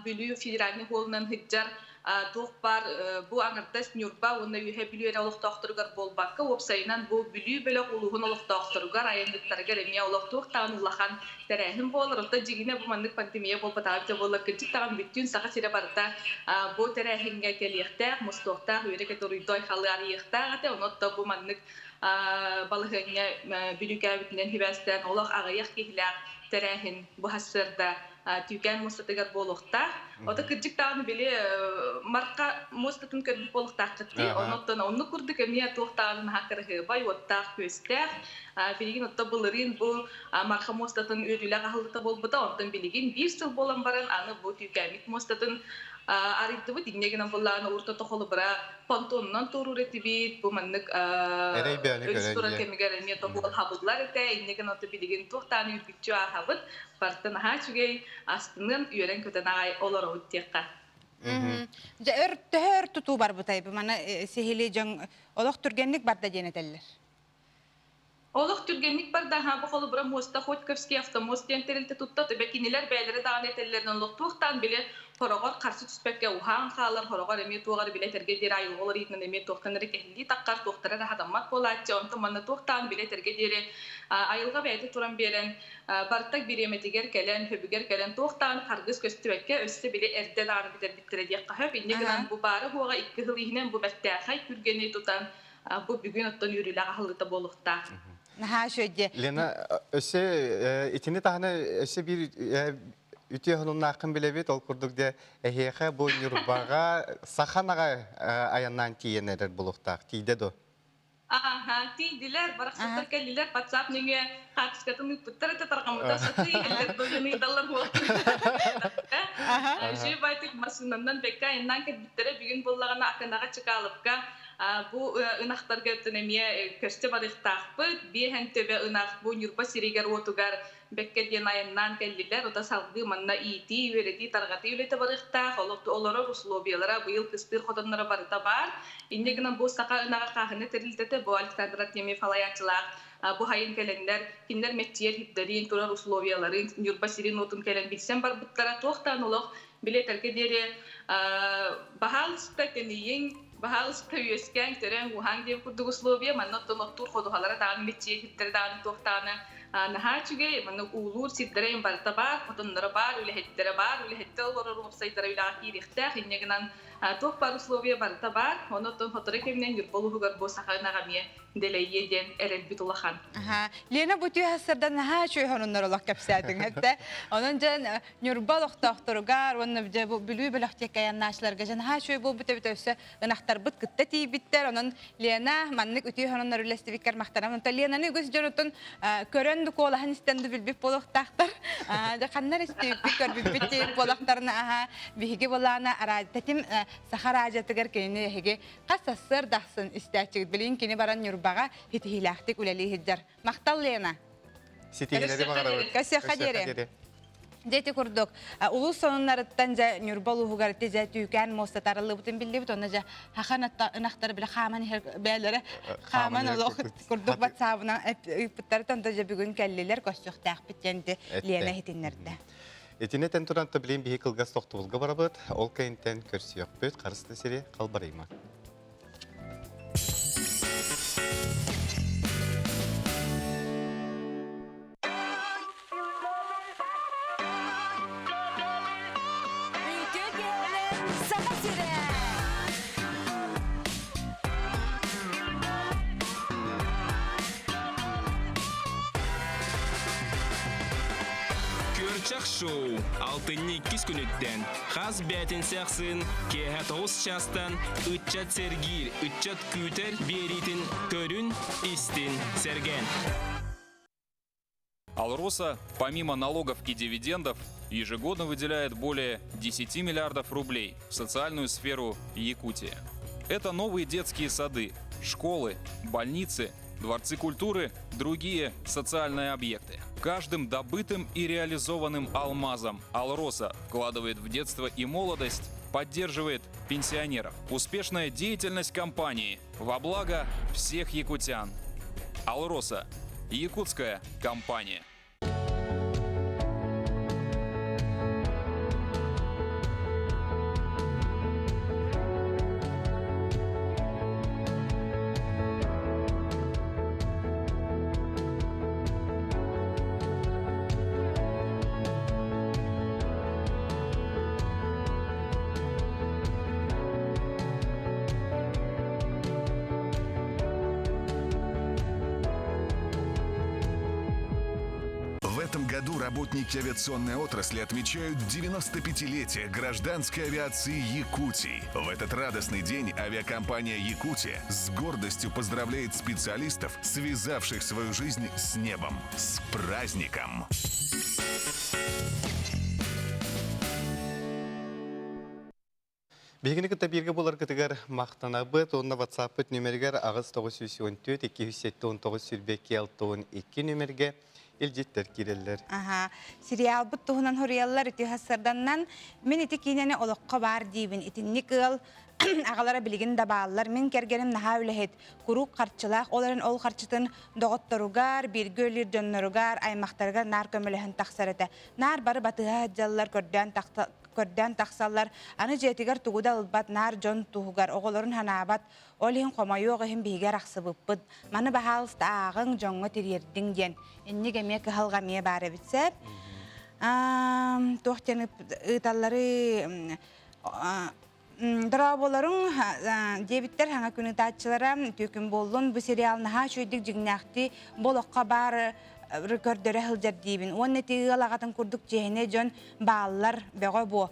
Бүлүү федеральнай хуолунан сылдьар туох баар бу аҥардас Ньурба уонна Үөһээ Бүлүү эрэ олохтоохторугар буолбакка, уопсайынан бу Бүлүү бөлөх улууһун олохтоохторугар, айанньыттарыгар эмиэ олох туох даҕаны улахан тэрээһин буолар. Оттон дьиҥинэ бу маннык пандемия буолбатаҕа эбитэ буоллар, кырдьык даҕаны бүттүүн Саха сирэ барыта бу тэрээһиҥҥэ кэлиэхтээх, мустуохтаах, үөрэ-көтө уруйдой халы арыйыахтаах этэ. Онон бу маннык балаһыанньа бүрүүкээбитинэн сибээстээн олох аҕыйах киһилээх тэрээһин бу сарсыарда Түүкээн муостатыгар буолуохтаах. Ото кырдьык даҕаны били марка муостатын көрбүт буолуохтааххыт дии. Оннуттан оннук курдук эмиэ туох даҕаны наһаа кыраһыабай, уоттаах, күөстээх. Билигин отто былырыын бу марха муостатын үөрүүлээх аһыллыта буолбута. Онтон билигин биир сыл буолан баран аны бу Түүкээммит муостатын арыйдыбыт. Инньэ гынан буллаҕына урут холобура понтонунан туоруур этибит. Бу маннык өрүс турар кэмигэр эмиэ тобуол хабыллар этэ. Инньэ гынан билигин туох даҕаны үргүччү ааһабыт. Барыта наһаа үчүгэй, астыныан, үөрэн-көтөн аҕай олоробут диэххэ. Дьэ, өр, төһө өр тутуу барбытай бу маны сиһилии дьон олох түргэнник барда диэн этэллэр. Олох түргэнник барда аһаа бу холобура муоста Ходьковский автомост диэн тэрилтэ тутта төбө кинилэр бэйэлэрэ даҕаны этэллэринэн олохтуохтаан били хороҕор харчы түспэккэ уһаан хаалар хороҕор эмиэ туох эрэ билэ этэргэ диэри айылҕа уларыйыытынан эмиэ туохтан эрэ кэһиллии таххар туохтара эрэ хатаммат буолааччы онтон манна туохтаан билэ этэргэ диэри айылҕа бэйэтэ туран биэрэн Бартак бириэмэтигэр кэлэн, хөбүгэр кэлэн туох даҕаны харгыс көстүбэккэ, өссө били эрдэ даҕаны бүтэрбиттэрэ диэххэ сөп. Инньэ гынан бу баары-суоҕа икки сыл иһинэн бу бэртээхэй күргэни тутан, бу бүгүн оттон үөрүүлээх аһыллыыта буолуохтаах. Наһаа үчүгэй. Лена, өссө итини таһынан өссө биир үтүө сонуннааххын билэбит. Ол курдук дьэ эһиэхэ бу Ньурбаҕа саха аҕай айаннаан тиийэн эрэр буолуохтаах. Тиийдэ дуо? Ааһа, тиийдилэр, барахсаттар кэллилэр, WhatsApp нөҥүө хаартыскатын ыыппыттар этэ, тарҕаммыта сатыы иһэллэр, дойдуну ыыталлар Үчүгэй байтык массыынанан бэккэ айаннаан кэлбиттэрэ, бүгүн буоллаҕына Аканаҕа Чыкаалапка бу ынахтарга өттүн эмиэ көрсө барыахтаахпыт. Биэһэн төбө ынах бу Ньурба сиригэр-уотугар Бэккэ диэн айаннаан кэллилэр, ота салгыы манна иитии, үөрэтии, тарҕатыы үлэтэ барыахтаах, олорор условиялара быйыл кыстыыр хотонноро барыта баар. Инньэ гынан бу саха ынаҕа хааһына тэрилтэтэ бу Александр Артемьев салайааччылаах бу сайын кэлэннэр, кинилэр мэччийэр сирдэрин, турар условияларын, Ньурба сирин-уотун кэлэн билсэн барбыттара. Туох даҕаны олох билиэтэргэ диэри баһаалыста тэнийиҥ, баһаалыста үөскээҥ, төрөөҥ, ууһааҥ диэн курдук условия. Манна оттон оттуур ходуһалара даҕаны, мэччийэр сирдэрэ даҕаны туох даҕаны наһаа үчүгэй, манна уулуур сирдэрэ барыта баар, хотонноро баар, үлэһиттэрэ баар, үлэһиттэр олорор уопсайдара үлэҕэ киириэхтээх, инньэ гынан туох баар условия барыта баар, ону оттон сотору кэминэн Ньурба улууһугар бу саха ынаҕа эмиэ дэлэйиэ диэн эрэлбит улахан. Аха. Лена бу түө сырдан наһаа үчүгэй сонуннар олох кэпсээтиҥ этэ. Онон дьэн Ньурба олохтоохторугар уонна дьэ бу Бүлүү бөлөх диэки айаннааччыларга дьэ наһаа үчүгэй буолбут эбит өссө ынахтарбыт кытта тиийбиттэр. Онон Лена маннык үтүө сонуннар үллэстибиккэр махтанабын. Онтон Ленаны үгүс дьонутун көрөн да куолаһын истэн да билбит буолуохтаахтар. Дьэ ханна эрэ истибиппит, көрбүппүт диэбит буолахтарына аха биһиги былаана тэтим саха араадьыйатыгар кинини эһиги хас сарсыарда ахсын истээччигит. Билигин кини баран Ньурбаҕа ситиһиилээхтик үлэлии сылдьар. Махтал, Лена. Ситиһиилэри баҕарабыт. Көрсүөххэ диэри. Дьэ ити курдук, улуус сонуннарыттан дьэ Ньурба улууһугар ити дьэ Түүкээн муоста арыллыбытын биллибит. Онно дьэ хахан ынахтары бile хааман иһэр бээлэрэ хааман олох курдук батсаабынан ыыппыттарыттан да дьэ бүгүн кэллилэр көрсүөхтээхпит диэн ити Лена иһитиннэрдэ. Итини этэн туран билин биһи кылгас тохтобулга барабыт. Ол кэнниттэн көрсүөхпүт. Харысты сири халбарыйма. Үтүө киһилэр Саха сирэ! Күөрчэх шоу алтынньы иккис күнүттэн хас бээтинсэ ахсын киэһэ тоҕус чаастан ыччат сэргиир, ыччат күүтэр биэриитин көрүн, истин, сэргээн. Алроса, помимо налогов и дивидендов, ежегодно выделяет более 10 миллиардов рублей в социальную сферу Якутии. Это новые детские сады, школы, больницы, дворцы культуры, другие социальные объекты. Каждым добытым и реализованным алмазом Алроса вкладывает в детство и молодость, поддерживает пенсионеров. Успешная деятельность компании во благо всех якутян. Алроса Якутская компания. В этом году работники авиационной отрасли отмечают 95-летие гражданской авиации Якутии. В этот радостный день авиакомпания «Якутия» с гордостью поздравляет специалистов, связавших свою жизнь с небом. С праздником! Биһигини кытта бииргэ буоларгытыгар махтанабыт уонна WhatsApp-пыт нүмеригэр 8914 279 22 62 нүмергэ илдьиттэр киирэллэр. Аха, сериалбыт туһунан хоруйаллар ити сарданнан мин ити киинэни олоххо баар диибин итинник ыал аҕалара билигин да бааллар мин кэргэним наһаа үлэһит куруук харчылаах ол эрэн ол харчытын доҕотторугар бииргэ үлэлиир дьонноругар аймахтарыгар наар көмөлөһөн тахсар этэ наар бары батыһа сылдьаллар көрдөөн көрдөөн тахсаллар. Аны дьиэтигэр тугу да ылбат, наар дьон туһугар, оҕолорун санаабат. Ол иһин хомойуох иһин биһиги арахсыбыппыт. Маны баһаалыста ааҕыҥ, дьоҥҥо тириэрдиҥ диэн. Инник эмиэ кыһалҕа эмиэ баар эбит сөп. Туох диэн ыыталлары Дорооболоруҥ диэбиттэр хаҥа күн ытааччылара үтүө күн буоллун. Бу сериал наһаа үчүгэйдик дьиҥнээхтии бу олоххо баар көрдөрө сылдьар диибин. Уонна ити ыал аҕатын курдук чиэһинэй дьон бааллар бөҕө буо.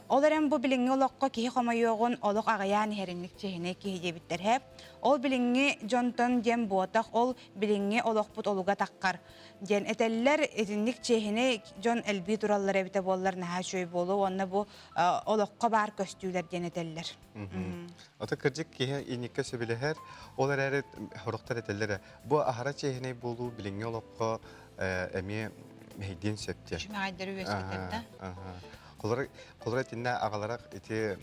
Ол эрэн бу билиҥҥи олоххо киһи хомойуоҕун олох аҕыйаан иһэринник чиэһинэй киһи диэбиттэр һэ. Ол билиҥҥи дьонтон диэн буотах, ол билиҥҥи олохпут олуга таххар диэн этэллэр. Итинник чиэһинэй дьон элбии тураллар эбитэ буоллар наһаа үчүгэй буолуо уонна бу олоххо баар көстүүлэр диэн этэллэр. Ото кырдьык киһи инникке сөбүлэһэр, ол эрээри сорохтор этэллэр бу аһара чиэһинэй буолуу билиҥҥи олоххо эмиэ мэһэйдиэн сөп диэн. Үчүгэйдэри үөскэтэр да. Холоро итиннэ аҕалара ити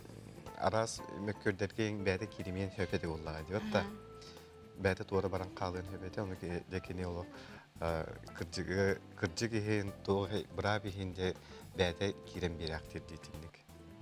араас мөккүөрдэргэ бэйэтэ кииримиэн сөп этэ буоллаҕа диэбит да. Бэйэтэ туора баран хаалыан сөп этэ, ону дьэ кини олох кырдьыгы кырдьык иһин, туох быраап иһин дьэ бэйэтэ киирэн биэрээхтиир диитинник.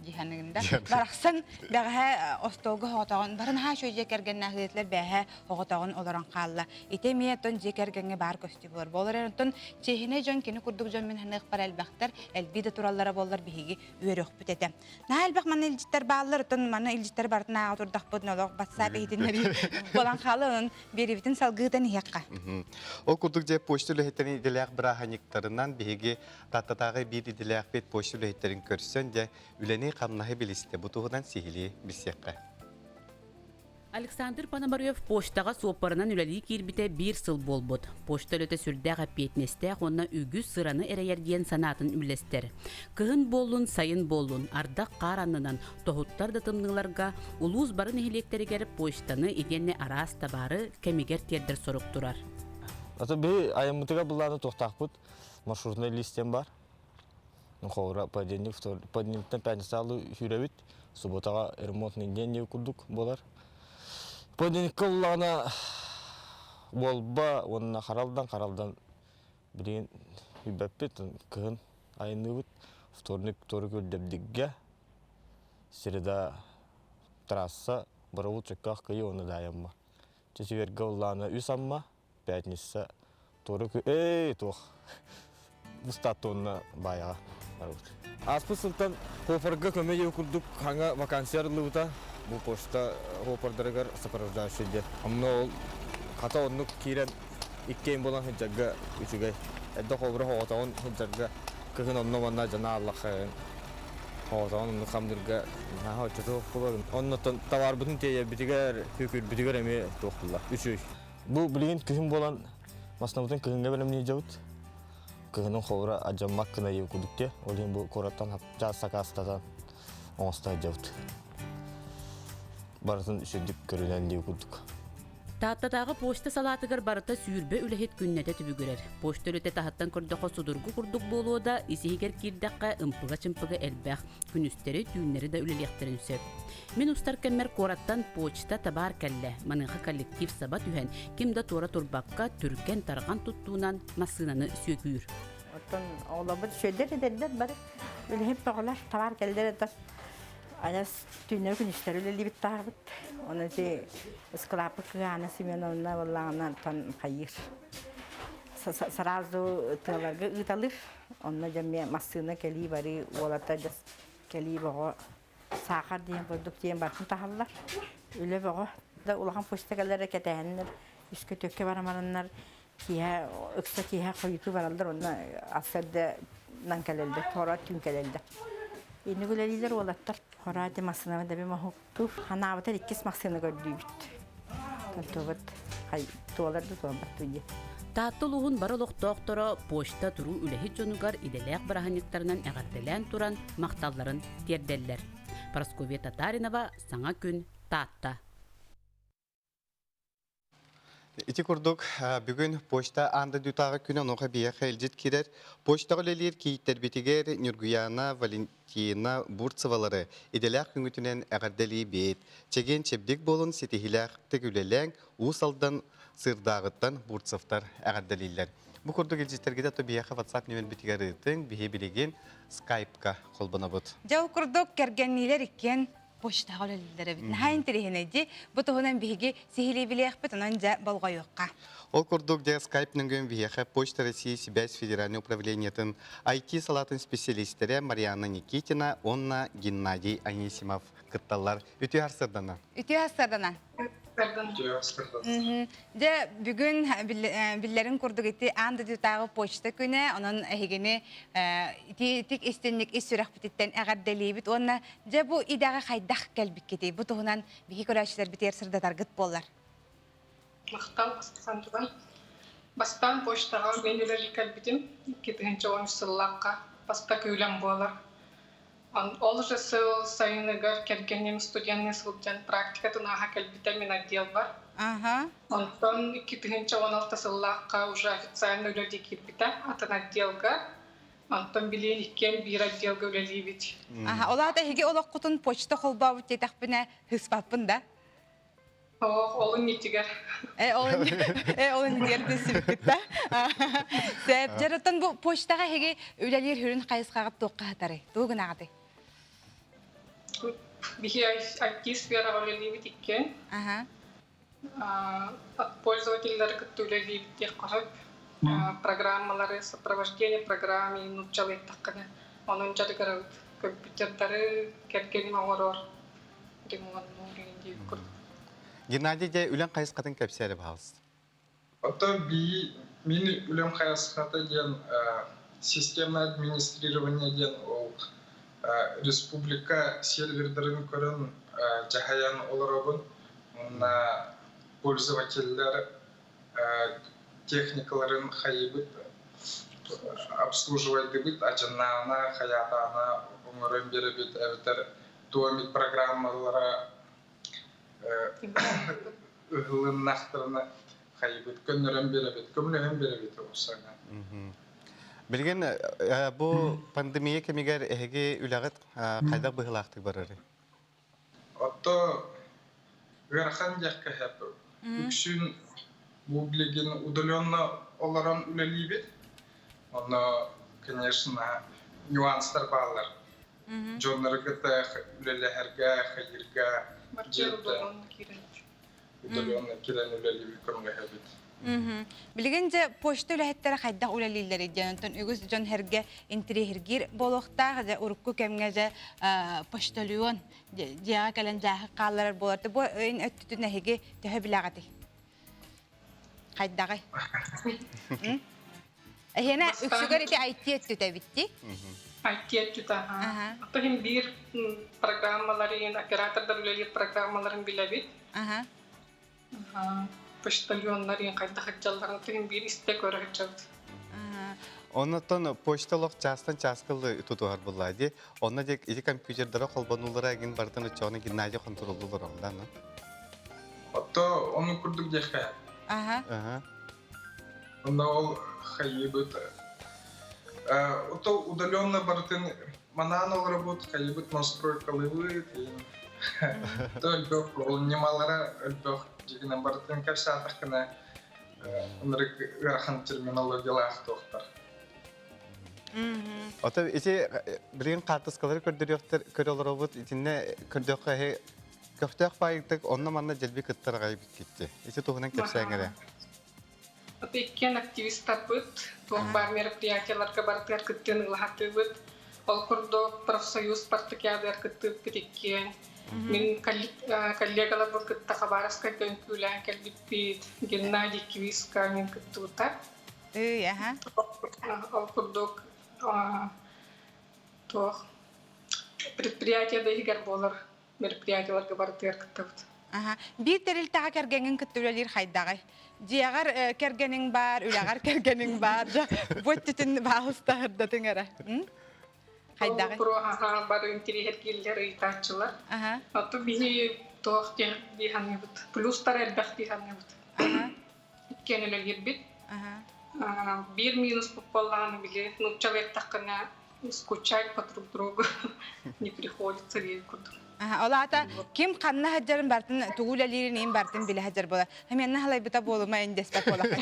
Дьиһаныгында барахсан бэҕэһээ остуолга оҕотоҕун бары наһаа үчүгэй дьиэ кэргэннээх ыытылар бээһээ оҕотоҕун олорон хаалла. Ити эмиэ оттон дьиэ кэргэҥҥэ баар көстүү буолар. Буолар эрэн оттон чиэһинэй дьон кини курдук дьон мин саныахпар элбэхтэр, элбии да тураллара буоллар биһиги үөрүөхпүт этэ. Наһаа элбэх манна илдьиттэр бааллар, оттон манна илдьиттэр барытын ааҕа турдахпыт, олох батсаап иһитиннэрии буолан хаалла, онон биэриибитин салгыытан иһиэххэ. Ол курдук дьэ почта үлэһиттэрин идэлээх бырааһынньыктарынан биһиги Тааттатааҕы биир идэлээхпит почта үлэһиттэрин көрсөн дьэ үлэни-хамнаһы билистэ. Бу туһунан сиһилии билсиэххэ. Александр Пономарев почтаҕа суоппарынан үлэлии киирбитэ биир сыл буолбут. Почта үлэтэ сүрдээх эппиэтинэстээх уонна үгүс сыраны эрэйэр диэн санаатын үллэстэр. Кыһын буоллун, сайын буоллун, ардах-хаар аннынан, тоһуттар да тымныыларга улуус бары нэһилиэктэригэр почтаны итиэннэ араас табаары кэмигэр тиэрдэр сорук турар. Ата биһи айаммытыгар былааны туохтаахпыт маршрутный лист диэн баар. Холобура, понедельник, понедельниктан пятницаалы сүүрэбит, субботаҕа ремонтный день диэн курдук буолар. Понедельникка уллаҕына Уолба уонна Харалдан, Харалдан билигин билбэппит, кыһын айанныыбыт. Вторник Торы Күрдэбдиггэ, среда трасса, Боробул Чөккөөх Кыйы уонна Даайамма. Четвергэ уллаана үс Амма, пятница Торы эй туох устааттуонна баайаҕа барыбыт. Ааспыт сылтан Хофорга көмө диэн курдук хаҥа вакансия арыллыбыта. Бу почта хопордарыгар сопровождающий диэн. Онно ол хата оннук киирэн иккиэн буолан сылдьарга үчүгэй. Эрдэ холобура оҕотоҕун сылдьарга кыһын онно-манна дьоно ааллахха оҕотоҕун оннук хамныырга наһаа оччотуох буолар. Оннуттан табаарбытын тиэйэрбитигэр, күкүрбүтүгэр эмиэ туох буолла үчүгэй. Бу билигин күһүн буолан массыынабытын кыһыҥҥа бэлэмниир дьабыт. Кыһынын холобура алдьаммат гына диэн курдук диэ. Ол иһин бу куораттан чаас сакаастатан оҥосто сылдьабыт. Барытын үчүгдүк көрүнэн диэн курдук. Тааттатааҕы почта салаатыгар барыта 20 үлэһит күннэтэ түбүгүрэр. Почта үлэтэ таһыттан көрдөххө судургу курдук буолуо да, ис-иһигэр киирдэххэ ымпыга-чымпыга элбэх, күнүстэри, түүннэри да үлэлиэхтэрин сөп. Мин устар кэммэр куораттан почта табаар кэллэ. Маныаха коллектив саба түһэн, ким да туора турбакка, түргэн-тарҕан туттуунан массыынаны сүөкүүр. Оттон оҕолорбут үчүгэйдэр эдэрдэр бары үлэһит бөҕөлөр, табаар кэллэр это Адьас түүннэри күнүстэри үлэлиибит таһабыт. Оны ити ыскылааппыт кыһаана Семеновна буоллаҕына тон хайыыр. Сразу тыаларга ыыталыыр. Онно дьэ эмиэ массыына кэлии барыы уолата дьас кэлии бөҕө саахар диэн курдук диэн барытын таһаллар. Үлэ бөҕө. Да улахан почта кэлэрэ кэтэһэннэр үскэ-түөккэ барамараннар. Киһэ ыкса киһэ хойутуу бараллар онно асырданан кэлэллэр, хора түүн кэлэллэр. Инник үлэлиилэр уолаттар. Хора ити массыынабын дэби моһуктуур. Ханаабытар иккис массыына көрдүүбүт. Тонтубут хай туолар да туолбат дии. Таатта улууһун бары олохтоохторо почта туруу үлэһит дьонугар идэлээх бырааһынньыктарынан эҕэрдэлээн туран махталларын тиэрдэллэр. Прасковья Татаринова, Саҥа күн, Таатта. Ити курдук, бүгүн почта аан дойдутааҕы күнэ онуоха биһиэхэ илдьит киирэр. Почтаҕа үлэлиир кийииттэрбитигэр Ньургуйаана, Валентина Бурцевалары идэлээх күҥҥүтүнэн эҕэрдэлиибит. Чэгиэн-чэбдик буолун, ситиһиилээхтик үлэлээҥ, Уус Алдан Сыырдааҕыттан Бурцевтар эҕэрдэлииллэр. Бу курдук илдьиттэргитэ то биһиэхэ WhatsApp нүөмэрбитигэр ыытыҥ, биһи билигин скайпка холбонобут. Дьэ ол курдук кэргэнниилэр иккиэн почтаҕа үлэлииллэр эбит. Наһаа интэриэһинэй дии. Бу туһунан биһиги сиһилии билиэхпит, онон дьэ болҕойуохха. Ол курдук дьэ скайп нөҥүөн биһиэхэ Почта России сибээс федеральнай управлениетын IT салаатын специалистэрэ Марианна Никитина уонна Геннадий Анисимов кытталлар. Үтүө сарсыарданан. Үтүө сарсыарданан. Дьэ, бүгүн биллэрин курдук ити аан дойдутааҕы почта күнэ, онон эһигини ити истинник ис сүрэхпититтэн эҕэрдэлиибит уонна дьэ бу идэҕэ хайдах кэлбиккитий? Бу туһунан биһи көрөөччүлэрбитигэр сырдатаргыт буоллар. Махтал, Александра. Бастаан почтаҕа мен үлэлии кэлбитим 2013 сыллаахха бастакы үлэм буолар. Ол же сыл сайыныгар кэргэним студенныы сылдьан практикатын ааһа кэлбитэ мин отделбар. Онтон 2016 сыллаахха уже официально үлэлии киирбитэ атын отделга. Онтон билигин иккиэн биир отделга үлэлиибит. Аха, ол аата эһиги олоххутун почта холбообут диэтэхпинэ һыспаппын да? Ох, ол иннитигэр. Э, ол э, ол иннитигэр билсибиккит да? Сөп. Дьарыттан бу почтаҕа эһиги үлэлиир хүрүн хайысхаҕыт туохха сытарый? Тугу гынаҕытый? Биһи IT сфераҕа үлэлиибит иккиэн. Аха. От пользователлары кытта үлэлиибит диэххэ сөп. Программалары, сопровождение программе нууччалыы эттэххинэ, онон дьарыгырабыт. Компьютердары кэргэним оҥорор. Геннадий дьэ үлэҥ хайысхатын кэпсээ эрэ баһаалыста. Оттон би мин үлэм хайысхата диэн системное администрирование диэн ол республика сервердарын көрөн дьаһайан олоробун. Уонна пользователлэр техникаларын хайыбыт обслуживайдыбыт, адьыннаана, хайаатаана оҥорон биэрэбит эбэтэр туомит программалара ыһылыннахтарына хайыбыт көннөрөн биэрэбит, көмөлөһөн биэрэбит осаҥа. Билигин бу пандемия кэмигэр эһиги үлэҕит хайдах быһыылаахтык барарый? Отто ыарахан диэххэ сөп. Үксүн бу билигин удаленно олорон үлэлиибит. Онно, конечно, нюанстар бааллар. Дьоннору кытта үлэлэһэргэ, хайыырга удаленно киирэн үлэлиибит, көмөлөһөбүт. Билигин дьэ почта үлэһиттэрэ хайдах үлэлииллэрий диэн онтон үгүс дьон эргэ интириэһиргиир буолуохтаах дьэ урукку кэмҥэ дьэ почтальон дьиэҕэ кэлэн дьааһык хаалларар буолар бу өйүн өттүтүн эһиги төһө билэҕитий хайдаҕый Эһиэнэ үксүгэр ити IT өттүтэ эбит дии. IT өттүтэ, аха. Ото иһин биир программаларын, оператордар үлэлиир программаларын билэбит. Аха. Почтальоннарын хайдах сылдьалларын иһин биир истэ көрө сылдьабыт. Оннотон почта олох чаастан чааска тутуһар булла ди. Онно дик ити компьютердара холбонулара эгин бартын оччоҕуна Геннадий хонтуруоллулар онда ну. Отто ону курдук диэххэ. Аха. Аха. Онно ол хайыбыт ото удаленно барытын манаан олоробут, хайыбыт настройкалыыбыт, то элбэх ол ньымалара элбэх дьигинэн барытын кэпсээтэххинэ ынырык ыарахан терминологиялаах туохтар. Ото ити билигин хаартыскалары көрдөрүөхтэр көрө олоробут итиннэ көрдөххө эһи көхтөөх баайыктык онно-манна дьэлби кыттар аҕай китти. Ити туһунан кэпсээҥ эрэ. Иккиэн активистарбыт, туох баар мероприятиеларга барытыгар кыттыыны ылаһатыыбыт. Ол курдук профсоюз спартакиадыгар кыттыыппыт иккиэн. Мин коллегаларбын кытта Хабаровскайга үҥкүүлээн кэлбиппит. Геннадий Квиска мин кыттыбыта. Ол курдук туох предприятие да иһигэр буолар мероприятиеларга барытыгар кыттабыт. Биир тэрилтэҕэ кэргэҥҥин кытта үлэлиир хайдаҕый? Дьиэҕэр кэргэниҥ баар, үлэҕэр кэргэниҥ баар, дьэ бу өттүтүн баалыстаһырдатыҥ эрэ. Хайдаҕый? Боппуруоһа бары интириэһиргииллэр ыйытааччылар. Оттон биһи туох дии саныыбыт? Плюстар элбэх дии саныыбыт. Иккиэн үлэлиирбит. Биир минус буоллаҕына били нууччалыы эттэххинэ скучать по друг другу не приходится диэн курдук. Ол аата ким ханна сылдьарын бартын тугу үлэлиирин иин бартын билэ сылдьар буолар. Хэмиэннэ халайбыта буолума индеспэт буолахха.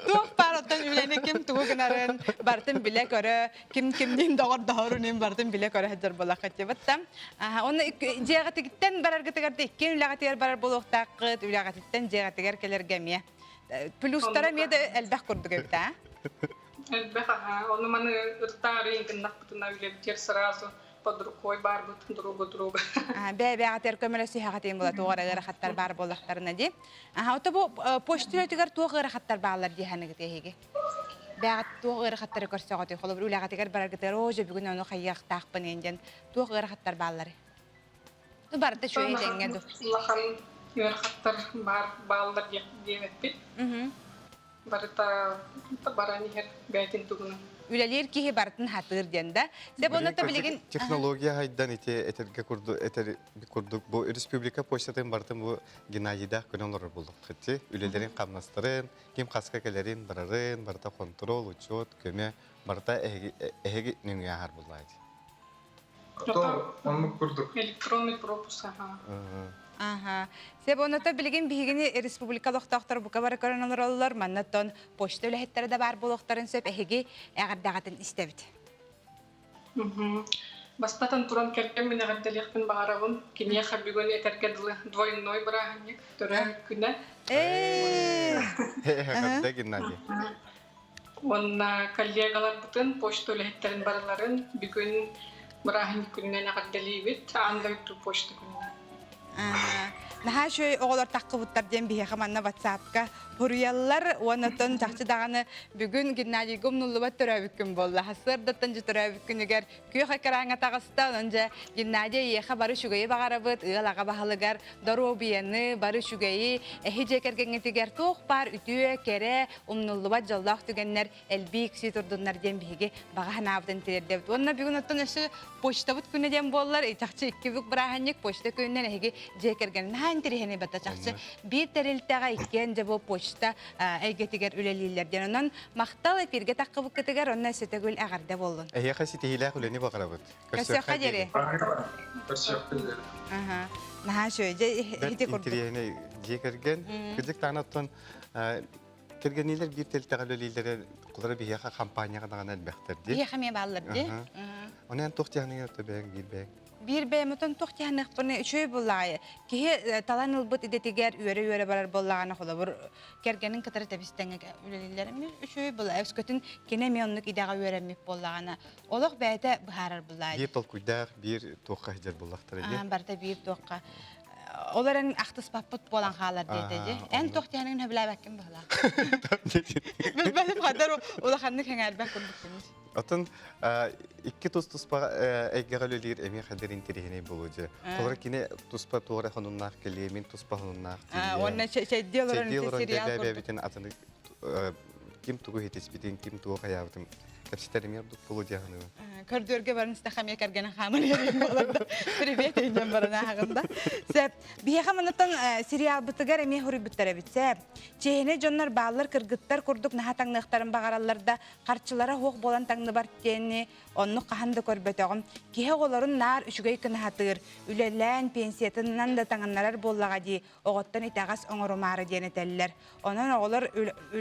Туох баар оттон үлэни ким тугу гынарын бартын билэ көрө, ким кимниин доҕордоһорун иин бартын билэ көрө сылдьар буолахха тибаттам. Онно дьиэҕититтэн бараргытыгар да иккиэн үлэҕитигэр барар буолуохтааххыт, үлэҕититтэн дьиэҕитигэр кэлэргэ эмиэ. Плюстара эмиэ да элбэх курдук эбит аа? Элбэх аха. Ону маны ыртаары гыннахпытына үлэбитигэр сразу под рукой баарбыт друга друга. Бэйэ-бэйэҕитигэр көмөлөсүһэҕитин була туох эрэ ыарахаттар баар буоллахтарына дии. Аха, ото бу почта үлэтигэр туох ыарахаттар бааллар дии саныгыт эһиги? Бэйэҕит туох ыарахаттары көрсөҕүтүй? Холобур, үлэҕитигэр бараргытыгар оо, дьэ бүгүн ону хайыахтаахпын ин диэн туох ыарахаттар баалларый? Ну, барыта үчүгэй дэҥҥэ ду. Улахан ыарахаттар баар бааллар диэбэппит. Барыта баран иһэр бэйэтин тугунан. Үлэлиир киһи барытын хатыыр диэн да. Сөп онно билигин технология хайдан ити этэргэ курдук этэр курдук бу республика почтатын барытын бу Геннадийдаах көрөн олорор буоллаххыт үлэлэрин хамнастарын ким хаска кэлэрин барарын барыта контрол учет көмө барыта эһиги эһиги нөҥүө ааһар буоллаҕа Оннук курдук. Электронный пропуск, аха. Аха. Сөп оното билигин биһигини республика олохтоохторо бука бары көрөн олороллор. Манна оттон почта үлэһиттэрэ да баар буолуохтарын сөп. Эһиги эҕэрдэҕитин истэбит. Бастатан туран кэргэммин эҕэрдэлиэхпин баҕарабын. Киниэхэ бүгүн этэргэ дылы двойной бырааһынньык төрөөбүт күнэ. Эҕэрдэ Геннадий. Уонна коллегаларбытын, почта үлэһиттэрин барыларын бүгүн бырааһынньык күнүнэн эҕэрдэлиибит. Аан дойду почта күнүнэн. Наһаа үчүгэй оҕолор таххыбыттар диэн биһиэхэ манна ватсапка суруйаллар уонна оттон чахчы даҕаны бүгүн Геннадийга умнуллубат төрөөбүт күн буолла. Сарсыардаттан дьэ төрөөбүт күнүгэр күөх экраҥҥа таҕыста. Онон дьэ Геннадий эйиэхэ бары үчүгэйи баҕарабыт, ыал аҕа баһылыгар доруобуйаны, бары үчүгэйи, эһи дьиэ кэргэҥҥитигэр туох баар үтүө, кэрэ, умнуллубат дьоллоох түгэннэр элбии иксии турдуннар диэн биһиги баҕа санаабытын тириэрдэбит. Уонна бүгүн оттон өссө почтабыт күнэ диэн буоллар, чахчы икки бүк бырааһынньык почта күнүнэн эһиги дьиэ кэргэн наһаа интэриэһинэй бата чахчы биир тэрилтэҕэ иккиэн дьэ бу почта эйгэтигэр үлэлииллэр диэн. Онон махтал эфиргэ таххыбыккытыгар онно өссө төгүл эҕэрдэ буоллун. Эһиэхэ ситиһиилээх үлэни баҕарабыт. Көрсүөххэ диэри. Көрсүөххэ диэри. Наһаа үчүгэй. Дьэ ити курдук. Интэриэһинэй дьиэ кэргэн. Кырдьык даҕаны оттон Кэргэниилэр биир тэрилтэҕэ үлэлииллэрэ кулара биһиэхэ хампаанньаҕа даҕаны элбэхтэр дии. Биһиэхэ эмиэ бааллар дии. Оны эн туох дьаһаныгар то бэйэҥ биир бэйэҥ? Биир бэйэм отон туох дьаһаныахпыны үчүгэй буоллаҕай. Киһи талан ылбыт идэтигэр үөрэ-үөрэ барар буоллаҕына холобур кэргэнин кытары тэбис-тэҥҥэ үлэлииллэр эмиэ үчүгэй буолла. Өскөтүн кини эмиэ оннук идэҕэ үөрэммит буоллаҕына олох бэйэтэ быһаарар буоллаҕа. Биир толкуйдаах, биир туохха сылдьар буоллахтара дии. Барыта биир туохха. Ол эрэн ахтыспаппыт буолан хаалар диэтэ дии. Эн туох диэхинин сөбүлээбэккин быһылаах. Билбэтим хандар улаханнык сэҥээрбэт курдукпун. Отон икки тус-туспа эйгэҕэ үлэлиир эмиэ хадыр интэриэһинэй буолуо дьэ. Холобура кини туспа туора хонуннаах кэлиэ, мин туспа хонуннаах тиийэ. Уонна чэйдии олорон сериал бэйэбитин атын ким тугу иһитиспитин, ким тугу хайаабытын кэпсэтэр эмиэ ордук буолуо дии саныыбын. Көрдүөргэ баран истэххэ эмиэ кэргэнэ хааман иһэрин буолар Привет өйдөн баран ааҕында. Сөп. Биһиэхэ манытан сериалбытыгар эмиэ хоруйбуттар эбит. Сөп. Чиэһинэй дьоннор бааллар кыргыттар курдук наһаа таҥныахтарын баҕараллар да харчылара суох буолан таҥныбар диэни оннук хаһан да көрбөтөҕүм. Киһи оҕолорун наар үчүгэй кынаһатыыр, үлэлээн пенсиятынан да таҥыннарар буоллаҕа дии, оҕоттон итэҕэс оҥорумаары диэн этэллэр. Онон оҕолор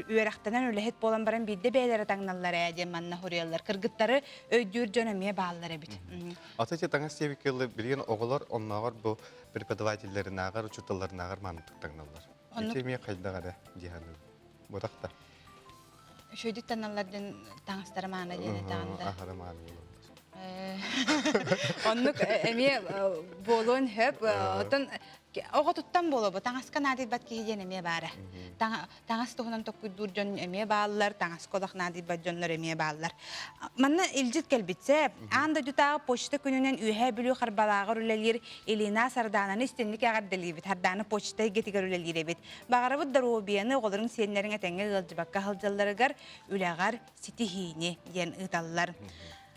үөрэхтэнэн үлэһит буолан баран биирдэ бэйэлэрэ таҥналлар ээ диэн манна суруйаллар. Кыргыттары өйдүүр дьон эмиэ бааллар эбит. Ата ити таҥас диэбиккэ дылы билигин оҕолор оннооҕор бу преподавателлэринээҕэр, учууталларынааҕар маннык таҥналлар. Ити эмиэ хайдах эрэ дии саныыбын. Бутах да. Үчүгэйдик таҥналлар диэн таҥастара маана диэн этэҕин да. Аһара мааны буолаллар. Оннук эмиэ буолуон сөп. Оттон оҕотуттан буолуо бу таҥаска наадыйбат киһи диэн эмиэ баара. Таҥас туһунан токкуйдуур дьон эмиэ бааллар, таҥаска олох наадыйбат дьоннор эмиэ бааллар. Манна илдьит кэлбитсэ, аан дойдутааҕы почта күнүнэн Үөһээ Бүлүү Харбалааҕар үлэлиир Илина Сардаананы истинник эҕэрдэлиибит. Сардаана почта эйгэтигэр үлэлиир эбит. Баҕарабыт доруобуйаны, оҕолоруҥ сиэннэриҥ этэҥҥэ ыалдьыбакка сылдьалларыгар үлэҕэр ситиһиини диэн ыыталлар.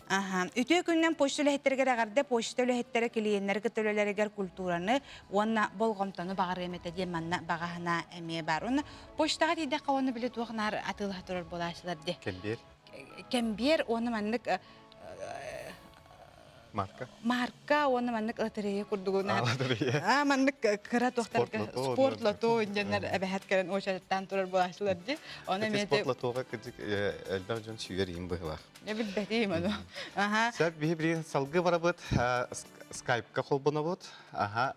Аха. Үтүө күнүнэн почта үлэһиттэригэр эҕэрдэ почта үлэһиттэрэ клиеннэри кытта үлэлэригэр культураны уонна болҕомтону баҕарыам этэ диэн манна баҕаһына эмиэ баар. Уонна почтаҕа тиийдэххэ уонна били туох наар атыылаһа турар буолааччылар дии. Кэмбиэр. Кэмбиэр уонна маннык Марка. Марка уонна маннык лотерея курдугунан. Лотерея. А маннык кыра туохтарга спорт лото диэннэр эбэһэт кэлэн очередтаан турар буолааччылар дии. Оны эмиэ спорт лотоға кырдьык элбэх дьон сүйэр иин быһылаах. Билбэтим ону. Аха. Сөп биһи билигин салгыы барабыт скайпка холбонобут. Аха.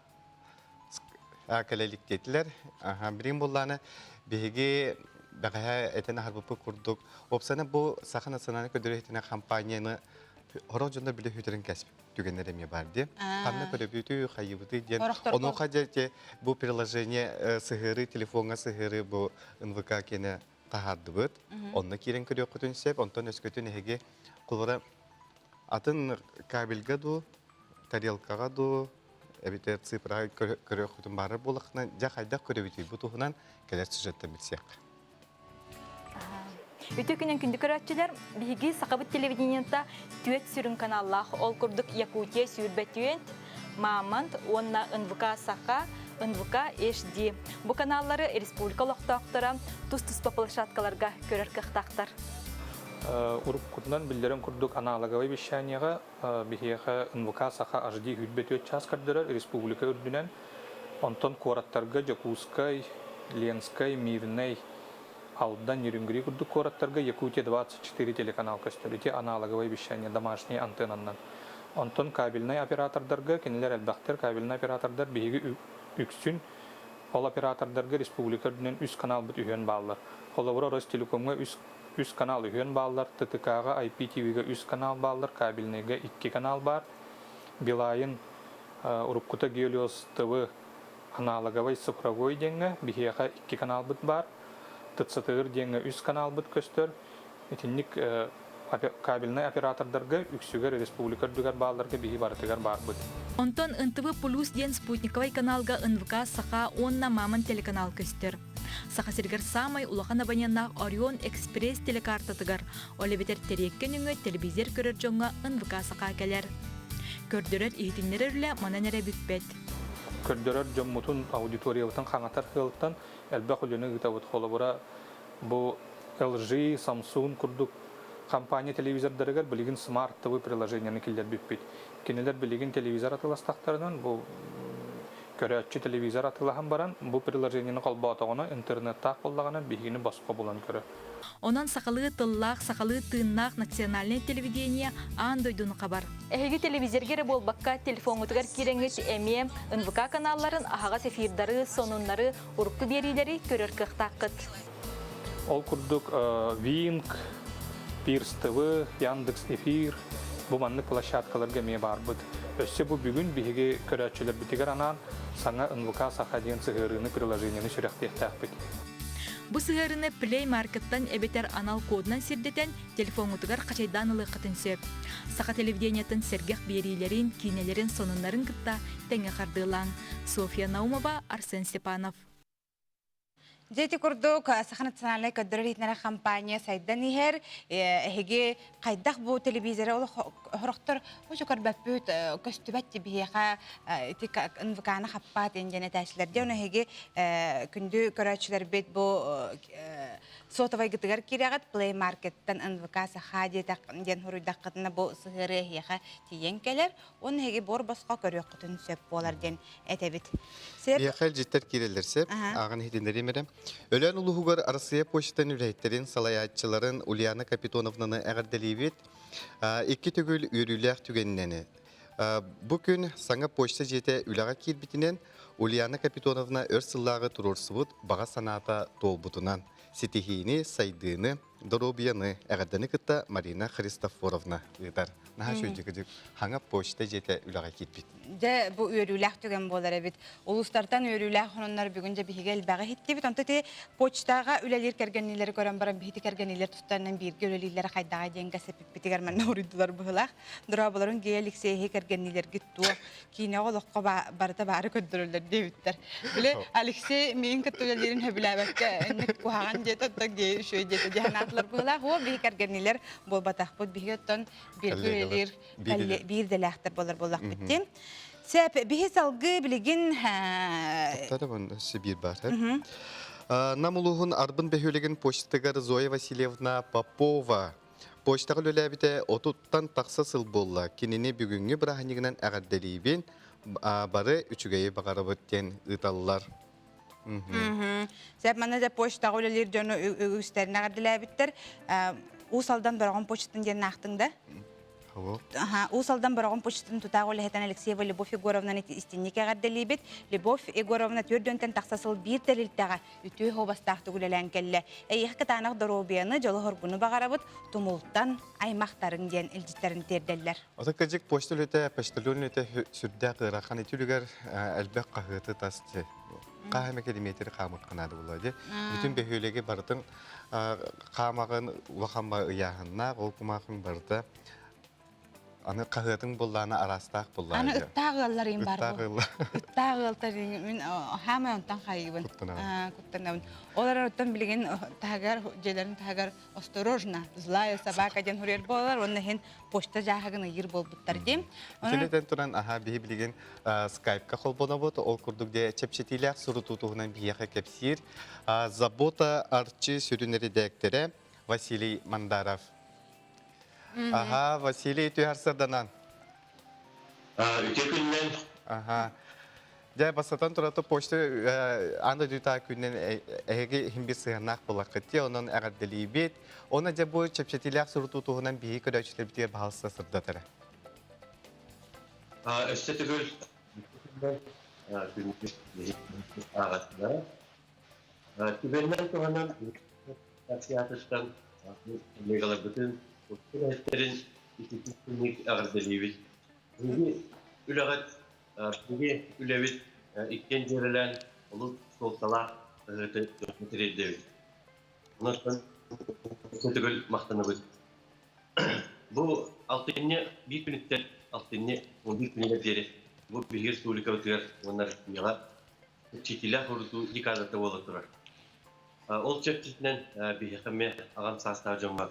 Кэлэликтиэтилэр. Аха билигин буллааны биһиги бэҕэһээ этэн аһарбыппыт курдук опсана бу Саха национальнай көрдөрүү компанияны Хорох дьоннор биле хүтерин кэспит түгэннэр эмиэ бар диэн. Ханна көрөбүтүй, хайыбытый диэн. Онуоха дьэ бу приложение сыһыары, телефоҥҥа сыһыары бу НВК киэнэ таһаардыбыт. Онно киирэн көрүөххүтүн сөп. Онтон өскөтүн эһиги кулара атын кабельга дуу, тарелкаҕа дуу, эбэтэр цифраҕа көрүөххүтүн баарар буоллаххына, дьэ хайдах көрөбүтүй бу туһунан кэлэр сюжеттан билсиэххэ. Үтүө күнүн күндү көрөөччүлэр, биһиги Сахабыт телевидениета түөрт сүрүн каналлаах, ол курдук Якутия сүүрбэтүөнт, Мамонт уонна НВК Саха, НВК HD. Бу каналлары республика олохтоохторо тус-туспа площадкаларга көрөр кыахтаахтар. Уруккутунан биллэрин курдук аналоговай вещаниеҕа биһиэхэ НВК Саха HD 24 час көрдөрөр республика үрдүнэн. Онтон куораттарга Дьокуускай, Ленскэй, Мирнэй, Алдан, Нерюнгри курдук куораттарга Якутия 24 телеканал көстөр. Ити аналоговое вещание домашний антеннанан. Онтон кабельнай оператордарга кинилэр элбэхтэр. Кабельнай оператордар биһиги үксүн ол оператордарга республика үрдүнэн үс каналбыт үһүөн бааллар. Холобура Ростелекомҥа үс үс канал үһүөн бааллар, ТТК-ҕа, IPTV-га үс канал бааллар, кабельнайга икки канал баар. Билайн уруккута Гелиос ТВ аналоговай цифровой диэҥҥэ биһиэхэ икки каналбыт баар. ТЦТР диэҥҥэ үс каналбыт көстөр. Итинник кабельнай оператордарга үксүгэр республика үрдүгэр баалларга биһи барытыгар баарбыт. Онтон НТВ Плюс диэн спутниковай каналга НВК Саха уонна Мамон телеканал көстөр. Саха сиригэр саамай улахан абоненнаах Орион Экспресс телекартатыгар, ол эбэтэр Тэриэккэ нөҥүө телевизор көрөр дьоҥҥо НВК Саха кэлэр. Көрдөрөр иһитиннэрэр үлэ манан эрэ бүппэт. Көрдөрөр дьоммутун, аудиториябытын хаҥатар сыалтан элбэх үлэни ыытабыт. Холобура, бу LG, Samsung курдук компания телевизордарыгар билигин Smart TV приложениены киллэрбиппит. Кинилэр билигин телевизор атыластахтарынан бу көрөөччү телевизор атылаһан баран бу приложениены холбоотоҕуна интернеттаах буоллаҕына биһигини босхо булан көрөр. Онон сахалыы тыллаах, сахалыы тыыннаах национальнай телевидение аан дойдуну хабар. Эһиги телевизорга эрэ буолбакка, телефоҥҥутугар киирэҥҥит эмиэ НВК каналларын аһаҕас эфирдары, сонуннары, урукку биэриилэри көрөр кыахтааххыт. Ол курдук Wink, Пирс ТВ, Яндекс Эфир бу маннык площадкаларга эмиэ баарбыт. Өссө бу бүгүн биһиги көрөөччүлэрбитигэр анаан саҥа НВК Саха диэн сыһыарыыны приложениены сүрэхтиэхтээхпит. Бу сыһыарыны Play Market-тан эбэтэр анал кодунан сирдэтэн телефоҥҥутугар хачайдаан ылыаххытын сөп. Саха телевидениетын сэргэх биэриилэрин, киинэлэрин, сонуннарын кытта тэҥҥэ хардыылааҥ. Софья Наумова, Арсен Степанов. Дьэ ити курдук Саха национальнай көрдөрөр иһитиннэрэр компания сайдан иһэр. Эһиги хайдах бу телевизоры олох хорохтор бу көрбөппүт көстүбэт биһиэхэ ити НВК-ны хаппаат диэн этээчилэр. Дьэ ону эһиги күндү көрөөччүлэрбит бу сотовайгытыгар киирэҕит Play Market-тан НВК Саха диэн суруйдаххытына бу сыһыары эһиэхэ тиийэн кэлэр. Уонна эһиги буор босхо көрүөххүтүн сөп буолар диэн этэбит. Сеп. Биһиэхэ илдьиттэр киирэллэр сеп. Ааҕан иһитиннэриим эрэ. Өлөөн улууһугар Арассыыйа почтатын үлэһиттэрин салайааччыларын Ульяна Капитоновнаны эҕэрдэлиибит. Икки төгүл үөрүүлээх түгэнинэн. Бу күн саҥа почта дьиэтэ үлэҕэ киирбитинэн Ульяна Капитоновна өр сыллааҕы туруорсубут баҕа санаата туолбутунан ситиһиини, сайдыыны Доруобуйаны эҕэрдэни кытта Марина Христофоровна ыытар. Наһаа үчүгэй хаҥа почта дьиэтэ үлэҕэ киирбит. Дьэ, бу үөрүүлээх түгэн буолар эбит. Улуустартан үөрүүлээх хононнор бүгүн дьэ биһиги элбэҕи иһиттибит. Онто ити почтаҕа үлэлиир кэргэнниилэри көрөн баран биһити кэргэнниилэр тустарынан бииргэ үлэлииллэрэ хайдаҕа диэн кэсэппиппитигэр манна уруйдулар быһылаах. Дорооболорун Гея Алексеевич кэргэнниилэргит туох киинэҕэ олоххо барыта баары көрдөрөллөр диэбиттэр. Били Алексей миин кытта үлэлиирин сөбүлээбэккэ инник куһаҕан диэтэ, оттон Гея үчүгэй диэтэ диэн аатылар быһылаах. Уо биһи кэргэнниилэр буолбатахпыт. Биһиги оттон бииргэ үлэлиир биир дэлээхтэр буолар буоллахпыт диэн. Сеп, биһи салгыы билигин Сибиир бар. Нам улууһун Арбын бөһүөлэгин почтатыгар Зоя Васильевна Попова Почтаҕа үлэлээбитэ отуттан тахса сыл буолла. Кинини бүгүҥҥү бырааһынньыгынан эҕэрдэлиибин, бары үчүгэйи баҕарабыт диэн ыыталлар. Сөп, манна да почтаҕа үлэлиир дьону үгүстэрин эҕэрдэлээбиттэр. Уус Алдан Бороҕон почтатын диэн аахтыҥ да? Уус Алдан Бороҕон почтатын тутаах үлэһитэн Алексеева Любовь Егоровнаны истинник эҕэрдэлиибит. Любовь Егоровна төрдүөнтэн тахса сыл биир тэрилтэҕэ үтүө суобастаахтык үлэлээн кэллэ. Эйиэхэ кытаанах доруобуйаны, дьолу-соргуну баҕарабыт, тумултан аймахтарыҥ диэн илдьиттэрин тиэрдэллэр. Ото кыдьык почта үлэтэ, почтальон үлэтэ сүрдээх ыарахан ити үлүгэр элбэх хаһыаты тас хаһа эмэ километр хаамыахха наада буолла дии. Бүтүн бөһүөлэги барытын хаамаҕын улахан ыйааһыннаах, ол кумаахын барыта Аны хаһыатыҥ буллаана араастаах буллаа. Аны ыттаах ыаллар им бар бу. Ыттаах ыалтар мин хаамай онтон хайыбын. Куттанабын. Ол эрэр оттон билигин таһыгар дьиэлэрин таһыгар осторожно, злая собака диэн суруйар буолар уонна иһин почта дьааһыгын ыйыыр буолбуттар диэн. Итинитэн туран аха биһи билигин скайпка холбонобут ол курдук де чэпчэтиилээх сурутуу туһунан биһиэхэ кэпсиир Забота Арчы сүрүн эрэдээктэрэ Василий Мандаров. Аха, Василий түһэр сырданан. Үтүө күннэн. Аха. Дьэ, бастатан турата почта аан дойдутаа күннэн эһиги иһин бир сыһыаннаах буоллаххыт дии, онон эҕэрдэлиибит. Оны дьэ бу чэпчэтиилээх сурутуу туһунан биһиги көрөөччүлэрбитигэр баһалса сырдатара. Өссө төгүл күндү ааҕааччылара. Түгэнинэн туһанан Акциятыттан коллегаларбытын, үлэһиттэрин ититик эҕэрдэлиибит. Биһиги үлэҕит, биһиги үлэбит иккиэн дьүөрэлээн олус суолталаах ыһыыты тириэрдэбит. Онон төгүл махтанабыт. Бу алтынньы биир күнүттэн алтынньы 11 күнүгэр диэри бу биһиги республикабытыгар уонна Россияҕа чэпчэтиилээх урутуу декадата буола турар. Ол чэрчитинэн биһиэхэ эмиэ аҕам саастаах дьоҥҥо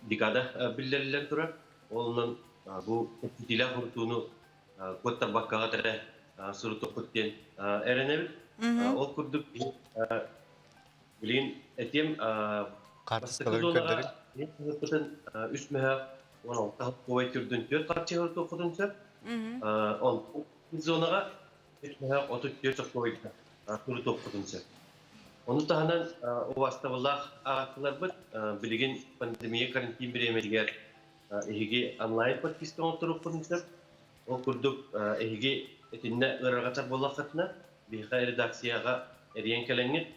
декада биллэриллэн турар. Ол онон бу чэпчэтиилээх урутууну куоттарбаккаҕа эрэ сурутуохпут диэн эрэнэбит. Ол курдук билигин этиэм бастакы зонаҕа үс мөһөөх 16 кубай түрдүн түөрт харчы сурутуоххутун сөп. Онтон зонаҕа 34 сокуойга сурутуохпутун сөп. Ону таһынан убаастабыллаах ааҕааччыларбыт билигин пандемия карантин бириэмэтигэр эһиги онлайн подписка оҥотторуоххутун сөп. Ол курдук эһиги итиннэ ыарырҕатар буоллаххытына, биһиэхэ редакцияҕа эрийэн кэлэҥҥит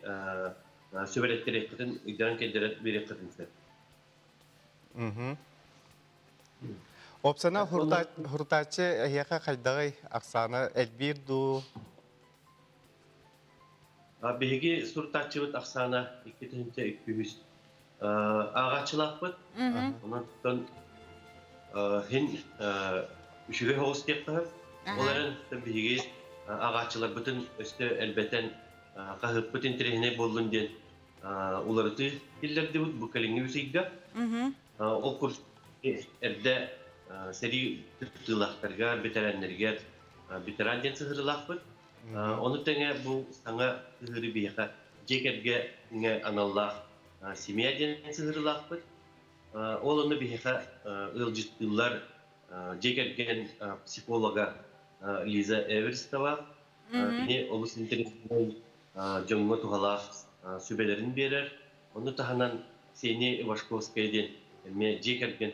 сүбэлэттэриэххитин, ыйдаран кэлдэрэн биэриэххитин сөп. Опсана хуртааччы эһиэхэ хайдаҕый ахсаана элбиир дуу? Биһиги сурутааччыбыт ахсаана 2200 ааҕааччылаахпыт. Онон туттан хин үчүгэй соҕус диэххэ сөп. Ол эрэн биһиги ааҕааччыларбытын өссө элбэтэн хаһыаппыт интэриэһинэй буоллун диэн уларытыы киллэрдибит бу кэлиҥҥи үс ыйга. Ол курдук эрдэ сэрии кыттыылаахтарыгар, бэтэрээннэригэр ветеран диэн сыһыарыылаахпыт. Ону тэҥэ бу саҥа сыһыарыы биһиэхэ дьиэ кэргэҥҥэ аналлаах семья диэн сыһыарыылаахпыт. Ол онно биһиэхэ ыалдьыттыыллар дьиэ кэргэн психолога Лиза Эверстова. Кини олус интэриэһинэй дьоҥҥо туһалаах сүбэлэрин биэрэр. Ону таһынан Ксения Ивашковская диэн эмиэ дьиэ кэргэн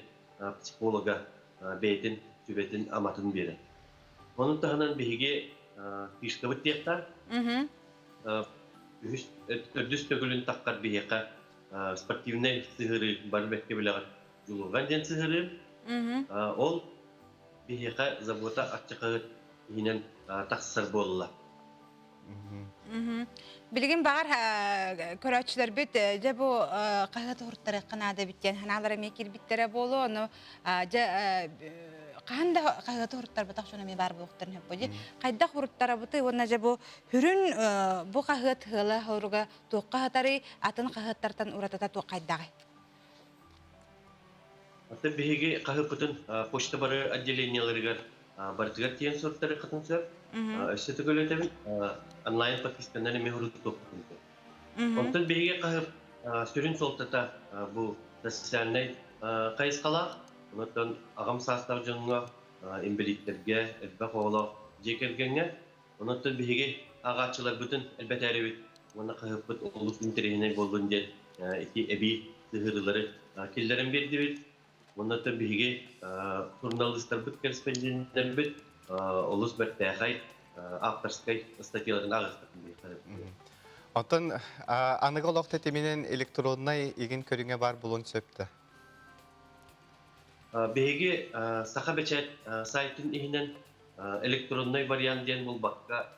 психолога бэйэтин сүбэтин-аматын биэрэр. Ону таһынан биһиги фишкабыт диэхтээх. Үһүс, төрдүс төгүлүн таххар биһиэхэ. спортивнай сыһыарыы бары бэккэ билэҕит Дьулурҕан диэн сыһыарыы. Ол биһиэхэ забота аччакаһыт иһинэн тахсар буолла. Билигин баҕар көрөөччүлэрбит дьэ бу хаһыат уһуртарыахха наада эбит диэн санаалара эмиэ киирбиттэрэ буолуо. Ону дьэ хаһан да хаһыаты уһуртарбатах дьон эмиэ баар буолуохтарын сөп буо. Хайдах уһуртарабытый уонна дьэ бу сүрүн бу хаһыат ыала хоруга туохха хатарый, атын хаһыаттартан уратыта туох хайдаҕый? Атын биһиги хаһыппытын почта бары отделениеларыгар барытыгар тиийэн суруттарыаххытын сөп. Өссө төгүл онлайн подписканан эмиэ суруттуоххутун сөп. Онтон биһиги хаһып сүрүн суолтата бу социальнай хайысхалаах. Онтон аҕам саастаах дьоҥҥо, инбэлииттэргэ, элбэх оҕолоох дьиэ кэргэҥҥэ. Онтон биһиги ааҕааччыларбытын элбэтээрибит уонна хаһыппыт олус интэриэһинэй буоллун диэн ити эбии сыһыарыылары киллэрэн биэрдибит. Оннуттан биһиги суруналыыстарбыт, корреспонденттэрбит олус бэртээхэй авторскай статьяларын ааҕыахтарын Оттон аныгы олох тэтиминэн электроннай игин көрүҥэ баар буолуон сөп да? Биһиги Саха бэчээт сайтын иһинэн электроннай вариант диэн буолбакка,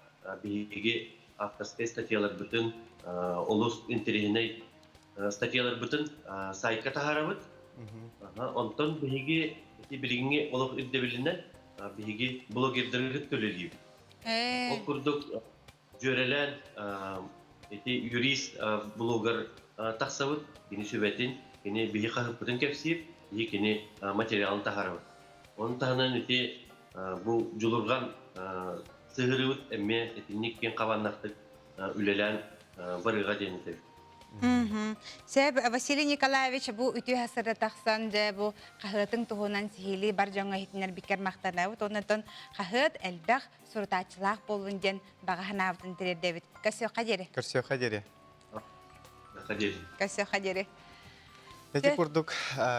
биһиги авторскай статьяларбытын олус интэриэһинэй статьяларбытын сайтка таһаарабыт. Онтон биһиги ити билиҥҥи олох ирдэбилинэн биһиги блогердаргыт төлөлүүбүт. Ол курдук дьүөрэлээн ити юрист блогер тахсабыт, кини сүбэтин, кини биһи хаһыппытын кэпсиир, биһи кини материалын таһаарабыт. Ону таһынан ити бу дьулурҕан сыһырыбыт эмиэ итинник киэҥ хабааннаахтык үлэлээн барыаҕа диэн этэбит. Сөп, Василий Николаевич, бу үтүө хасырда тахсан, дьэ, бу хаһыатыҥ туһунан сиһилии бар дьоҥҥо иһитиннэрбиккэр махтанабыт. Оннотон хаһыат элбэх сурутааччылаах буоллун диэн баҕа санаабытын тириэрдэбит. Көрсүөххэ диэри. Көрсүөххэ диэри. Көрсүөххэ диэри. Ити курдук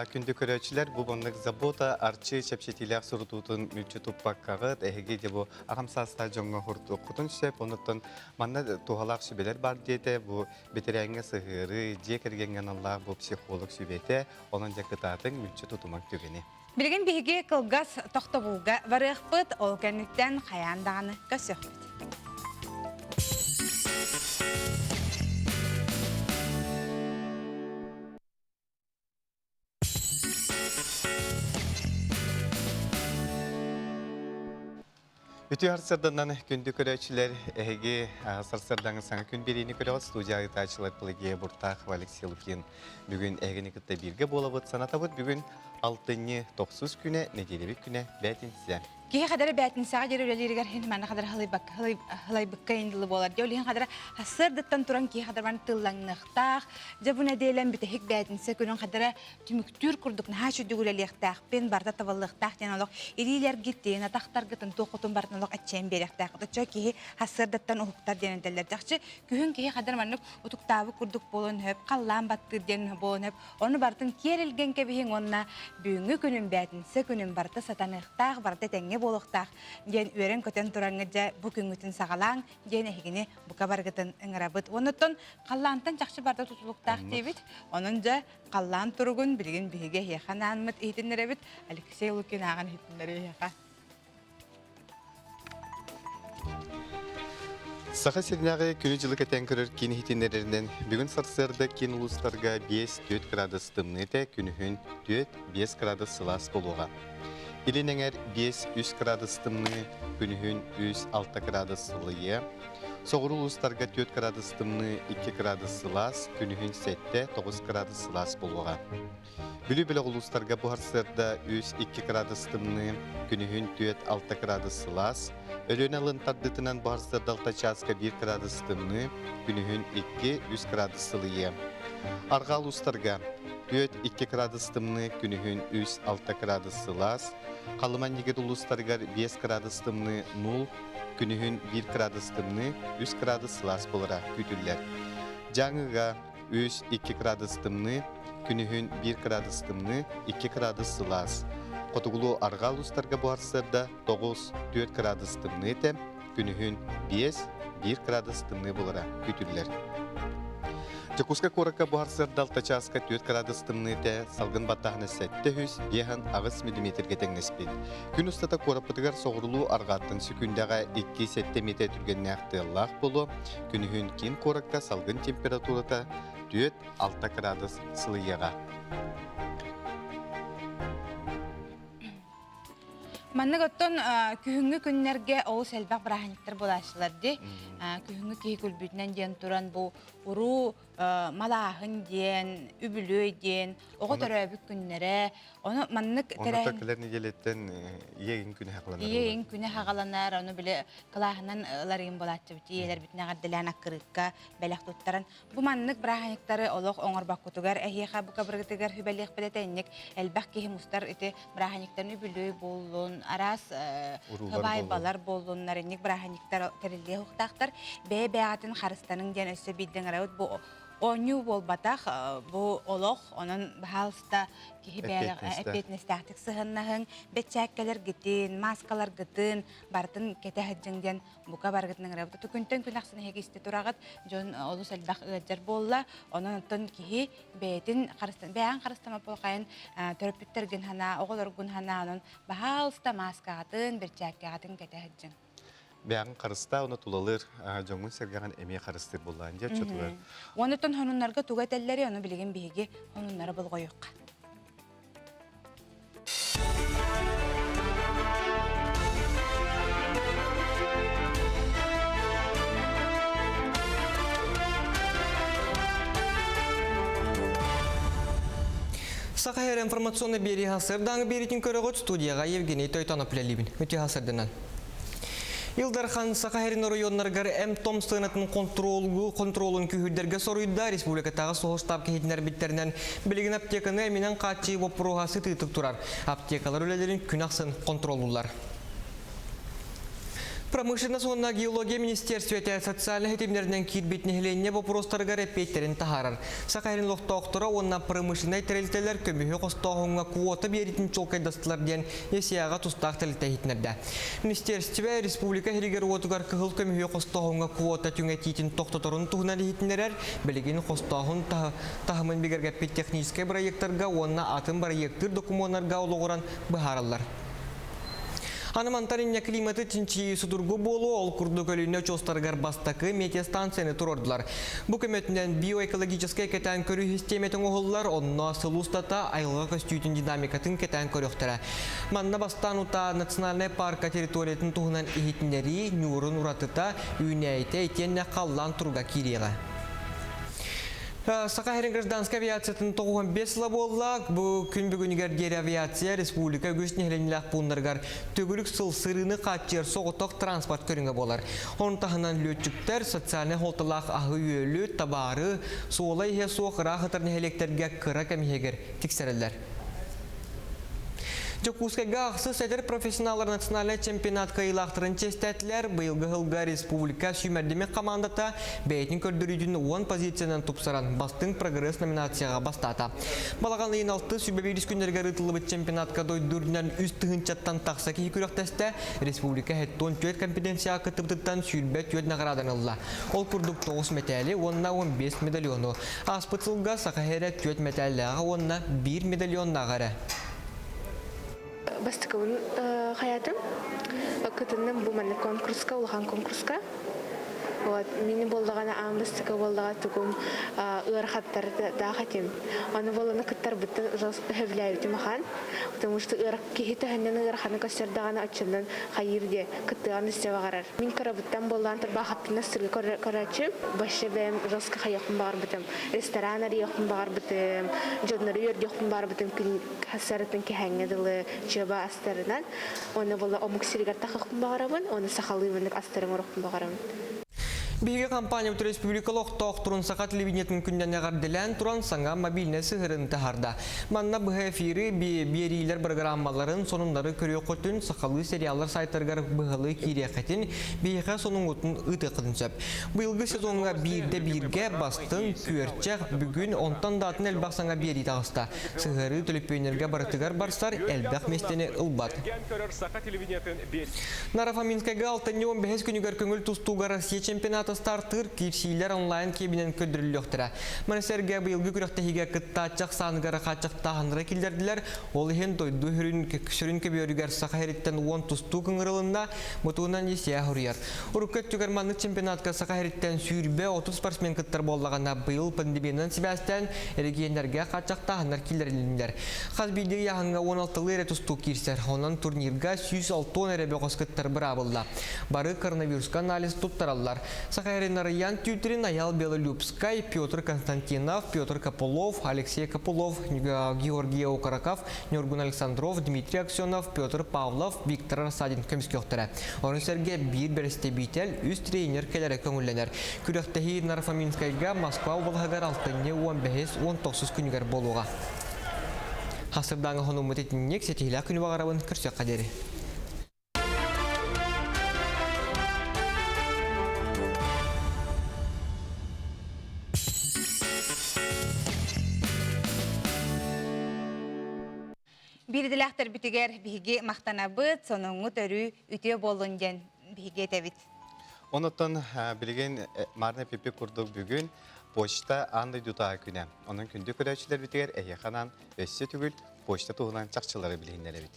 күндү көрөөччүлэр бу маннык забота арчы чэпчэтиилээх сурутуутун мүлчү туппаккаҕыт эһиги де бу аҕам саастаах дьоҥҥо хуртуоххутун сөп онуттан манна туһалаах сүбэлэр бар диэтэ бу бэтэрээҥҥэ сыһыарыы дьиэ кэргэҥҥэ аналлаах бу психолог сүбэтэ онон дьэ кытаатыҥ мүлчү тутумаҥ түгэни Билигин биһиги кылгас тохтобулга барыахпыт, ол кэнниттэн хайаан даҕаны көрсүөхпүт. Үтүө сарсыарданан күндү көрөөччүлэр, эһиги сарсыардаҥы саҥа күн биэриини көрөҕүт студия ыытааччылар Пелагея Буртахова, Алексей Лукин. Бүгүн эһигини кытта бииргэ буолабыт, санатабыт бүгүн алтынньы тохсус күнэ, нэдиэлэбит күнэ бээтинсэ. Киһи хадара бээтинсэҕэ диэри үлэлииригэр хин манна хадара халайбыкка индилы буолар. Дьэ, ол иһин хадара сарсыардаттан туран киһи хадара маны тыллаҥныахтаах. Дьэ, бу нэдиэлэм бүтэһик бээтинсэ күнүн хадара түмүктүүр курдук наһаа үчүгдүк үлэлиэхтээхпин, барыта табыллыахтаах диэн олох илиилэргитин, атахтаргытын, туоххутун барытын олох эччэйэн биэриэхтээх. Оччо киһи сарсыардаттан уһуктар диэн этэллэр. Чахчы күһүн киһи хадара маннык утуктаабыт курдук буолуон сөп, халлаан баттыыр диэн буолуон сөп. Ону барытын киэр илгэн кэбиһиҥ уонна бүгүҥҥү күнүм, бээтинсэ күнүм барыта сатаныахтаах, барыта этэҥҥэ буолуохтаах диэн үөрэн-көтөн тураҥҥыт дьэ бу күҥҥүтүн саҕалааҥ диэн эһигини бука барыгытын ыҥырабыт. Оннуттан халлаантан чахчы барыта тутулуктаах диэбит. Онон дьэ халлаан туругун билигин биһиги эһиэхэ анааммыт иһитиннэрэбит. Алексей Лукин ааҕан иһитиннэриэ эһиэхэ. Саха сиринээҕи күнү-дьылы кэтээн көрөр киин иһитиннэрэринэн, бүгүн сарсыарда киин улуустарга 5-4 градус тымныы этэ, күнүһүн 4-5 градус сылаас буолуоҕа. Илин эҥэр 5-3 градус тымныы, күнүһүн 3-6 градус сылыйыа. Соҕуруу улуустарга 4 градус тымныы, 2 градус сылаас, күнүһүн 7-9 градус сылаас буолуоҕа. Бүлүү бөлөх улуустарга бу сарсыарда 3-2 градус тымныы, күнүһүн 4-6 градус сылаас. Өлүөнэ алын тардыытынан бу сарсыарда 6 чааска 1 градус тымныы, күнүһүн 2-3 градус сылыйыа. Арҕаа улуустарга 4-2 градус тымныы, күнүһүн 3-6 градус сылаас. Халыма Нигер улуустарыгар 5 градус тымныы 0, күнүһүн 1 градус тымныы, 3 градус сылаас буолара күүтүллэр. Дьааҥыга 3-2 градус тымныы, күнүһүн 1 градус тымныы, 2 градус сылаас. Хотугулуу арҕаа улуустарга бу сарсыарда 9-4 градус тымныы этэ, күнүһүн 5-1 градус тымныы буолара күүтүллэр. Дьокуускай куоракка бу сарсыарда алта чааска 4 кыраадыс тымныыта, салгын баттааһына 758 миллиметргэ тэҥнэспит. Күн устата куораппытыгар соҕурулуу арҕааттан сөкүүндэҕэ 2-7 миэтэ түргэннээх тыаллаах буолуо. Күнүһүн киин куоракка салгын температурата 4-6 кыраадыс сылыйыаҕа. Маннык оттон күһүҥҥү күннэргэ олус элбэх бырааһынньыктар буолааччылар дии. Күһүҥҥү киһи күлбүтүнэн диэн туран бу уруу малааһын диэн, үбүлүөй диэн, оҕо төрөөбүт күннэрэ. Ону маннык тэрээһин... кэлэр нэдиэлэттэн ийэ күнэ хаҕаланар. Ийэ күнэ хаҕаланар, ону били кылааһынан ыларыйын буолааччыбыт. Ийэлэрбитин эҕэрдэлээн аккырыыкка бэлэх туттаран Бу маннык бырааһынньыктары олох оҥорбоккутугар эһиэхэ бу кабыргытыгар сүбэлиэхпит этэ инник элбэх киһи мустар ити бырааһынньыктарын үбүлүөй буоллун, араас хабайбалар буоллуннар инник бырааһынньыктар тэриллиэ уохтаахтар. Бэйэ-бэйэҕитин харыстаныҥ диэн өссө биирдэ ыҥырабыт. Бу оонньуу буолбатах, бу олох, онон баһаалыста киһи эппиэтинэстээхтик сыһыаннаһыҥ, бэчээккэлэргитин, мааскаларгытын барытын кэтэ сылдьыҥ диэн бука барыгытын ыҥырабыт. Күнтэн күн ахсын эһиги истэ тураҕыт, дьон олус элбэх ыалдьар буолла. Онон оттон киһи бэйэтин харыстан, бэйэҕин харыстамат буолхайын төрөппүттэргин санаа, оҕолоргун санаа, онон баһаалыста мааскаҕытын, бэрчээккэҕитин кэтэ сылдьыҥ. Бэйэҕин харыстаа, уонна тулалыыр дьоҥҥун-сэргэҕин эмиэ харыстыыр буоллаҕын дьэ оччотугар. Онтон сонуннарга тугу этэллэрий, ону билигин биһиги сонуннары болҕойуохха. Саха Эр информационный биэрии сырдаҥы биэритин көрөҕүт студияға Евгений Тойтонов үлэлиибин. Үтүө сырдынан. Ил Дархан Саха Сирин оройуоннарыгар эм-том сыанатын контролун күүһүрдэргэ соруйда. Республикатааҕы суһал штаб киһитинэрбиттэринэн билигин аптеканы эминэн хааччыйыы боппуруоһа сытыытык турар. Аптекалар үлэлэрин күн ахсын контроллууллар. Промышленность уонна геология министерствете социальнай ситимнэринэн киирбит нэһилиэнньэ боппуруостарыгар эппиэттэрин таһаарар. Саха Сирин олохтоохторо уонна промышленнай тэрилтэлэр көмүһү хостооһуҥҥа квота биэритин чуолкайдастылар диэн ЕСИА-ҕа тустаах тэрилтэ иһитиннэрдэ. Министерство республика иһигэр-уотугар кыһыл көмүһү хостооһуҥҥа квота түҥэтиитин тохтоторун туһунан иһитиннэрэр, билигин хостооһун таһымын бигэргэппит техническэй бырайыактарга уонна атын бырайыактыыр докумуоннарга олоҕуран быһаараллар. Аны мантан инньэ климаты чинчийии судургу буолуо, ол курдук Өлүнэ очуостарыгар бастакы метеостанцияны туруордулар. Бу көмөтүнэн биоэкологическай кэтээн көрүү систиэмэтин оҥоһуллар, онно сыл устата айылҕа көстүүтүн динамикатын кэтээн көрүөхтэрэ. Манна бастаан утаа национальнай парка территориятын туһунан иһитиннэрии, ньуурун уратыта, үүнээйитэ итиэннэ халлаан туруга киириэҕэ. Саха сирин гражданскай авиациятын 95 сыла буолла. Бу күн бүгүнүгэр диэри авиация республика үгүс нэһилиэнньэлээх пууннарыгар төгүрүк сыл сырыыны хааччыйар соҕотох транспорт көрүҥэ буолар. Ону таһынан лүөччүктэр социальнай суолталаах аһы-үөлү, табаары, суола-иһэ суох ыраах ытар нэһилиэктэргэ кыра кэм иһигэр тиксэрэллэр. Дьокуускайга ахсыс эдэр профессионаллар национальнай чемпионат кыайыылаахтарын чиэстээтилэр. Быйылгы сылга республика сүүмэрдэммит хамаандата бэйэтин көрдөрүүтүн 10 позициянан тупсаран бастыҥ прогресс номинацияҕа бастаата. Балаҕан ыйын 6 сүбэ биирис күннэригэр ыытыллыбыт чемпионатка дойду үрдүнэн үс тыһыынчаттан тахса киһи күрэхтэстэ. Республика 74 компетенцияҕа кыттыбытыттан 24 наҕарааданы ылла. Ол курдук 9 мэтээли уонна 15 медальону. Ааспыт сылга Саха сирэ түөрт мэтээллээҕэ уонна биир медальоннааҕа эрэ. Бастакыбын хайаатым. Кытынным бу маннык конкурска, улахан конкурска. Вот, мини буоллаҕына аан бастакы буоллаҕа тугум ыарахаттар даах этим. Аны буоллана кыттарбыттан сөбүлээбитим ахан. Потому что киһи төһөннөн ыараханы көрсөр даҕаны оччонон хайыыр диye кыттыаҕын истэ баҕарар. Мин кырабыттан буоллаан тарбаахаппына сыргы көрөөччүм. Вообще бэйэм жестко хайыахпын баҕарбытым. Ресторан арыйыахпын баҕарбытым, дьоннору үөрдүөхпүн баҕарбытым күн сарытын кэһэҥҥэ дылы чыаба астарынан. Уонна буолла омук сиригэр тахахпын баҕарабын, уонна сахалыы маннык астары оҥоруохпун баҕарабын. Биһиги компаниябыт республика олохтоохторун саха телевидениетын күннэн эҕэрдэлээн туран саҥа мобильнай сыһыарын таһаарда. Манна быһа эфири биэриилэр программаларын, сонуннары көрүөххүтүн, сахалыы сериаллар сайтарыгар быһалыы киириэххитин, биһиэхэ сонуҥҥутун ыытыаххытын сөп. Быйылгы сезоҥҥа биирдэ бииргэ бастыҥ, күөрчэх, бүгүн, онтон да атын элбэх саҥа биэрии таҕыста. Сыһыарыы төлөпүөннэргэ барытыгар барсар, элбэх миэстэни ылбат. Нарафаминскайга 65 күнүгэр көҥүл тустууга Россия чемпионата чемпионата стартыыр киирсиилэр онлайн киэбинэн көрдөрүллүөхтэрэ. Маны сэргэ быйылгы күрэхтэһиигэ кыттааччы ахсааныгар хааччахтааһыннары киллэрдилэр. Ол иһин дойду сүрүн көбүөрүгэр Саха сириттэн уон тустуук ыҥырылынна, бутуунан ЕСИА суруйар. Урукку өттүгэр маннык чемпионатка Саха сириттэн 20-30 спортсмен кыттар буоллаҕына, быйыл пандемиянан сибээстээн эрэгийиэннэргэ хааччахтааһыннар киллэрилиннилэр. Хас биирдии ыйааһыҥҥа 16-лыы эрэ тустуук киирсэр. Онон турнирга 160 эрэ бөҕөс кыттар быраабылла. Бары коронавируска анализ туттараллар. Саха сирин Арыйаан Тютрин, Айал Белолюбскай, Петр Константинов, Петр Копылов, Алексей Копылов, Георгий Окороков, Ньургун Александров, Дмитрий Аксенов, Петр Павлов, Виктор Рассадин көмүскүөхтэрэ. Ону сэргэ биир бэрэстэбиитэл, үс тренер кэлэрэ көҥүллэнэр. Күрэхтэһии Нарфоминскайга Москва уобалаһыгар алтынньы 15-19 күнүгэр буолуоҕа. Хасырдааҥы хонуммут итинник ситиһилээх күнү баҕарабын көрсүөххэ диэри. Биирдилээхтэрбитигэр биһиги махтанабыт, сонуҥҥут өрүү үтүө буоллун диэн биһиги этэбит. Онуттан билигин Марна Пипи курдук бүгүн почта аан дойдутааҕы күнэ. Онон күндү көрөөччүлэрбитигэр эһиэхэ анаан өссө төгүл почта туһунан чахчылары билиһиннэрэбит.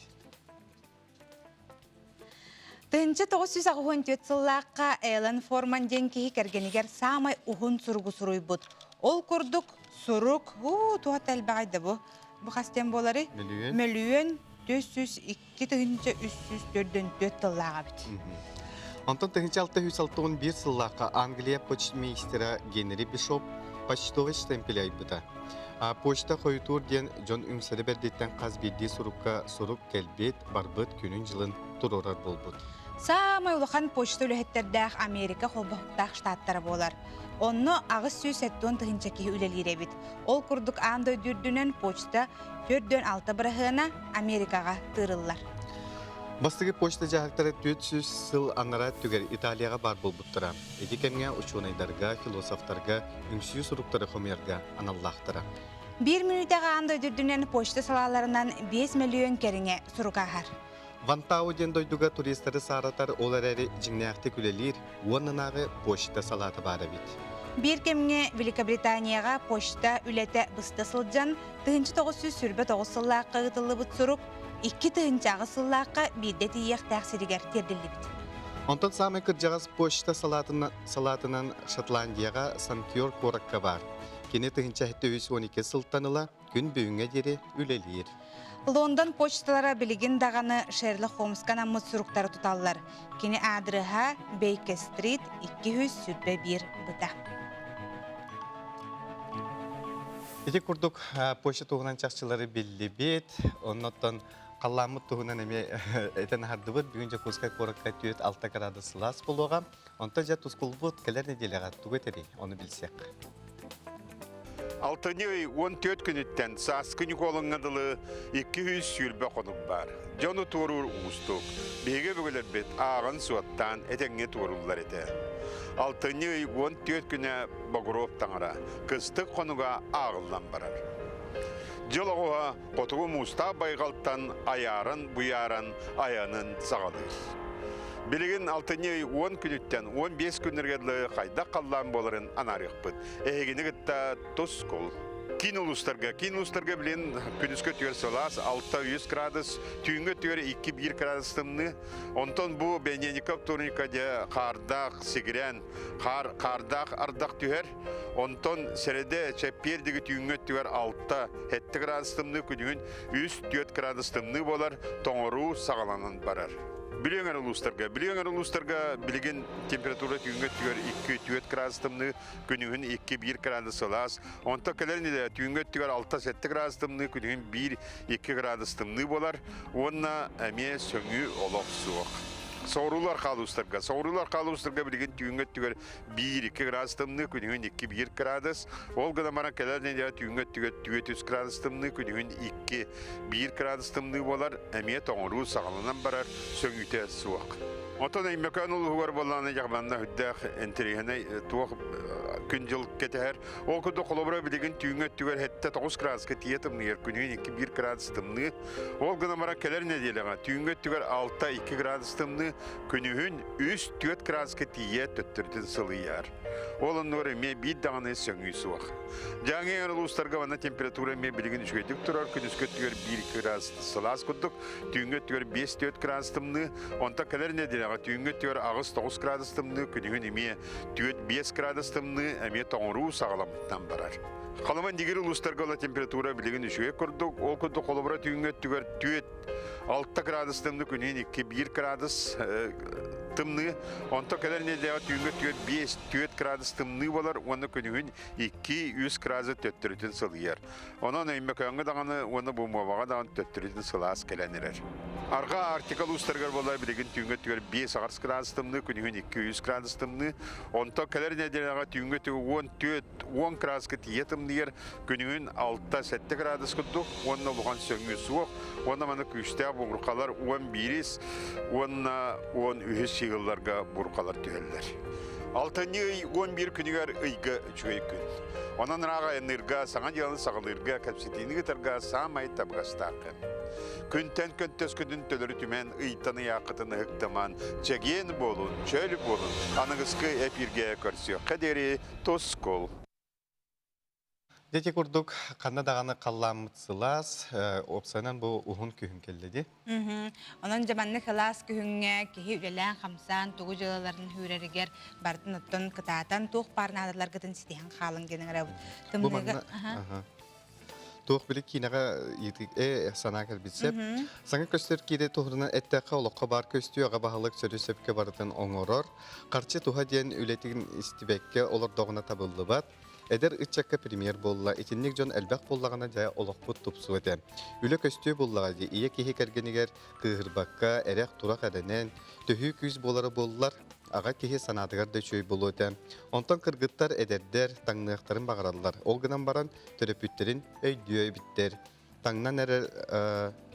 1984 сыллаахха Эллен Форман диэн киһи кэргэнигэр саамай уһун суругу суруйбут. Ол курдук сурук, уу, туох элбэҕэй да бу. Бу хас диэн буоларый? Мөлүйүөн. Мөлүйүөн 402 304 тыллаах эбит. Онтон 1661 сыллаахха Англия почтмейстера Генри Бишоп почтовый штемпель айбыта. Почта хойутуур диэн дьон үҥсэрэ бэрдиттэн хас биирдии сурукка сурук кэлбит, барбыт күнүн-дьылын туруорар буолбут. Саамай улахан почта үлэһиттэрдээх Америка холбоһуктаах штаттара буолар. Онно 870 тыһыынча киһи үлэлиир эбит. Ол курдук аан дойду үрдүнэн почта 46 быраһыана Америкаҕа тыырыллар. Бастакы почта дьаһыктара 400 сыл анараа өттүгэр Италияҕа баар буолбуттара. Ити кэмҥэ учуонайдарга, философтарга үҥсүү суруктары хомуйарга аналлаахтара. Биир мүнүүтэҕэ аан дойду үрдүнэн почта салааларынан 5 мөлүйүөн кэриҥэ сурук ааһар. Вантау диэн дойдуга туристары сааратар, ол эрээри дьиҥнээхтик үлэлиир уоннанааҕы почта салаата баар эбит. Биир кэмҥэ Великобританияҕа почта үлэтэ быста сылдьан, 1929 сыллаахха ыытыллыбыт сурук 2008 сыллаахха биирдэ тиийиэхтээх сиригэр тиэрдиллибит. Онтон саамай кырдьаҕас почта салаатынан, салаатынан Шотландияҕа Санкьор куоракка баар. Кини 1712 сылтан ыла күн бүгүҥҥэ диэри үлэлиир. Лондон почталара билигин даҕаны Шерлок Холмска анаммыт суруктары туталлар. Кини аадырыһа Бейкер-стрит 221 быта. Ити курдук почта туһунан чахчылары биллибит. Оннуттан халлааммыт туһунан эмиэ этэн аһардыбыт. Бүгүн Дьокуускай куоракка 4-6 градус сылаас буолуоҕа. Онтон дьэ тускулбут кэлэр нэдиэлэҕэ тугу этэрий, ону билсиэх. Алтынньы ый 14 күнүттэн сааскы Ньукуолуҥҥа дылы 220 хонук баар. Дьону туоруур уустук. Биһиги өбүгэлэрбит ааҕан-суоттаан этэҥҥэ туорууллар этэ. Алтынньы ый 14 күнэ Богуров таҥара, кыстык хонуга ааҕыллан барар. Дьыл оҕуһа хотугу муустаах байҕалтан айааран-буйааран айанын саҕалыыр. Билигин алтынньы ый 10 күнүттэн 15 күннэргэ дылы хайдах халлаан буоларын анаарыахпыт. Эһигини кытта тускул. Киин улуустарга, киин улуустарга билин күнүскү өттүгэр сылаас 6-3 градус, түүҥҥү өттүгэр 2-1 градус тымныы. Онтон бу Бенеников турника дьэ хаардаах сигирээн, хаар, хаардаах ардах түһэр. Онтон сэрэдэ чэппиэр диги түүҥҥү өттүгэр 6-7 градус тымныы, күнүһүн 3-4 градус тымныы буолар, тоҥоруу саҕаланан барар. Бүлүү эҥэр улуустарга, Бүлүү эҥэр улуустарга билигин температура түүҥҥү өттүгэр 2-4 градус тымныы, күнүһүн 2-1 градус сылаас. Онтон кэлэр нэдиэлэ түүҥҥү өттүгэр 6-7 градус тымныы, күнүһүн 1-2 градус тымныы буолар уонна эмиэ сөҥүү олох суох. Соҕуруулар хаалуустарга, соҕуруулар хаалуустарга билигин түүҥҥү өттүгэр 1-2 градус тымныы, күнүһүн 2-1 градус. Ол гынан баран кэлэр нэдиэлэ түүҥҥү өттүгэр 4-3 градус тымныы, күнүһүн 2-1 градус тымныы буолар. Эмиэ тоҥоруу саҕаланан барар, сөҥүүтэ суох. Оттон Өймөкөөн улууһугар буоллаҕына дьаҕманна үрдээх интэриэһинэй туох күн-дьыл кэтэһэр. Ол курдук холобура билигин түүҥҥү өттүгэр 7-9 градуска тиийэ тымныйар, күнүһүн 2-1 градус тымныы. Ол гынан баран кэлэр нэдиэлэҕэ түүҥҥү өттүгэр 6-2 градус тымныы, күнүһүн 3-4 градуска тиийэ төттөрүтүн сылыйар. Ол оннугар эмиэ биир даҕаны сөҥүү суох. Дьааҥы эҥэр улуустарга манна температура эмиэ билигин үчүгэйдик турар, күнүскү өттүгэр 1-2 градус сылаас курдук, түүҥҥү өттүгэр 5-4 градус тымныы, онтон кэлэр нэдиэлэҕэ түүҥҥү өттүгэр 8-9 градус тымныы, күнүһүн эмиэ 4-5 градус тымныы, эмиэ тоҥоруу саҕаламмытынан барар. Халыма Индигир улуустарга ыла температура билигин үчүгэй курдук, ол курдук холобура түүҥҥү өттүгэр 4 6 градус тымныы, күнүһүн 2-1 градус тымныы, онтон кэлэр нэдиэлэҕэ түүҥҥү өттүгэр 5-4 градус тымныы болар уонна күнүһүн 2-3 градус төттөрүтүн сылыйар. Онон Өймөкөөҥҥө даҕаны уонна Бумуобаҕа даҕаны төттөрүтүн сылаас кэлэн эрэр. Арҕаа Арктика улуустарыгар буолар билигин түүҥҥү өттүгэр 5-8 градус тымныы, күнүһүн 2-3 градус тымныы. Онтон кэлэр нэдиэлэҕэ түүҥҥү өттүгэр 14-10 градуска тиийэ тымныйар, күнүһүн 6-7 градус курдук уонна улахан сөҥүү суох. Уонна маны күүстээх буурҕалар 11-ис уонна 13-үс сыылларга буурҕалар түһэллэр. Алтынньы ый 11 күнүгэр ыйга үчүгэй күн. Онон ыраах айанныырга, саҥа дьыаланы саҕалыырга, кэпсэтиини ыытарга саамай табыгастаах кэм. Күнтэн көнтөскүтүн төлөрү түмэн, ыйтан ыйааххытын ыһыктаман, чэгиэн буолун, чөл буолун, аныгыскы эпииргэ көрсүөххэ диэри тускул! Дети курдук ханна даҕаны халлааммыт сылаас, уопсайынан бу уһун күһүн кэллэ дии. Онон дьэ маннык сылаас күһүҥҥэ киһи үлэлээн-хамсаан тугу дьыалаларын үүрэригэр бардын оттон кытаатан туох баар наадаларгытын ситиһэн хаалыҥ диэн ыҥырабыт. Тымныыга Туох били киинэҕэ э санаа кэлбит сөп. Саҥа көстөр киирэ туһунан эттэххэ олоххо баар көстүү аҕа баһылык сөрү сөпкө барытын оҥорор. Харчы туһа диэн үлэтин истибэккэ олордоҕуна табыллыбат. Эдэр ыччакка премьер буолла, итинник дьон элбэх буоллаҕына дьэ олохпут тупсуо этэ. Үлэ көстүө буоллаҕа дии, ийэ киһи кэргэнигэр кыыһырбакка, эрэх-турах эрэнэн, төһүү күүс буолара буоллар, аҕа киһи санаатыгар да үчүгэй буолуо этэ. Онтон кыргыттар эдэрдэр таҥныахтарын баҕараллар, ол гынан баран төрөппүттэрин өйдүө эбиттэр. Таҥнан эрэр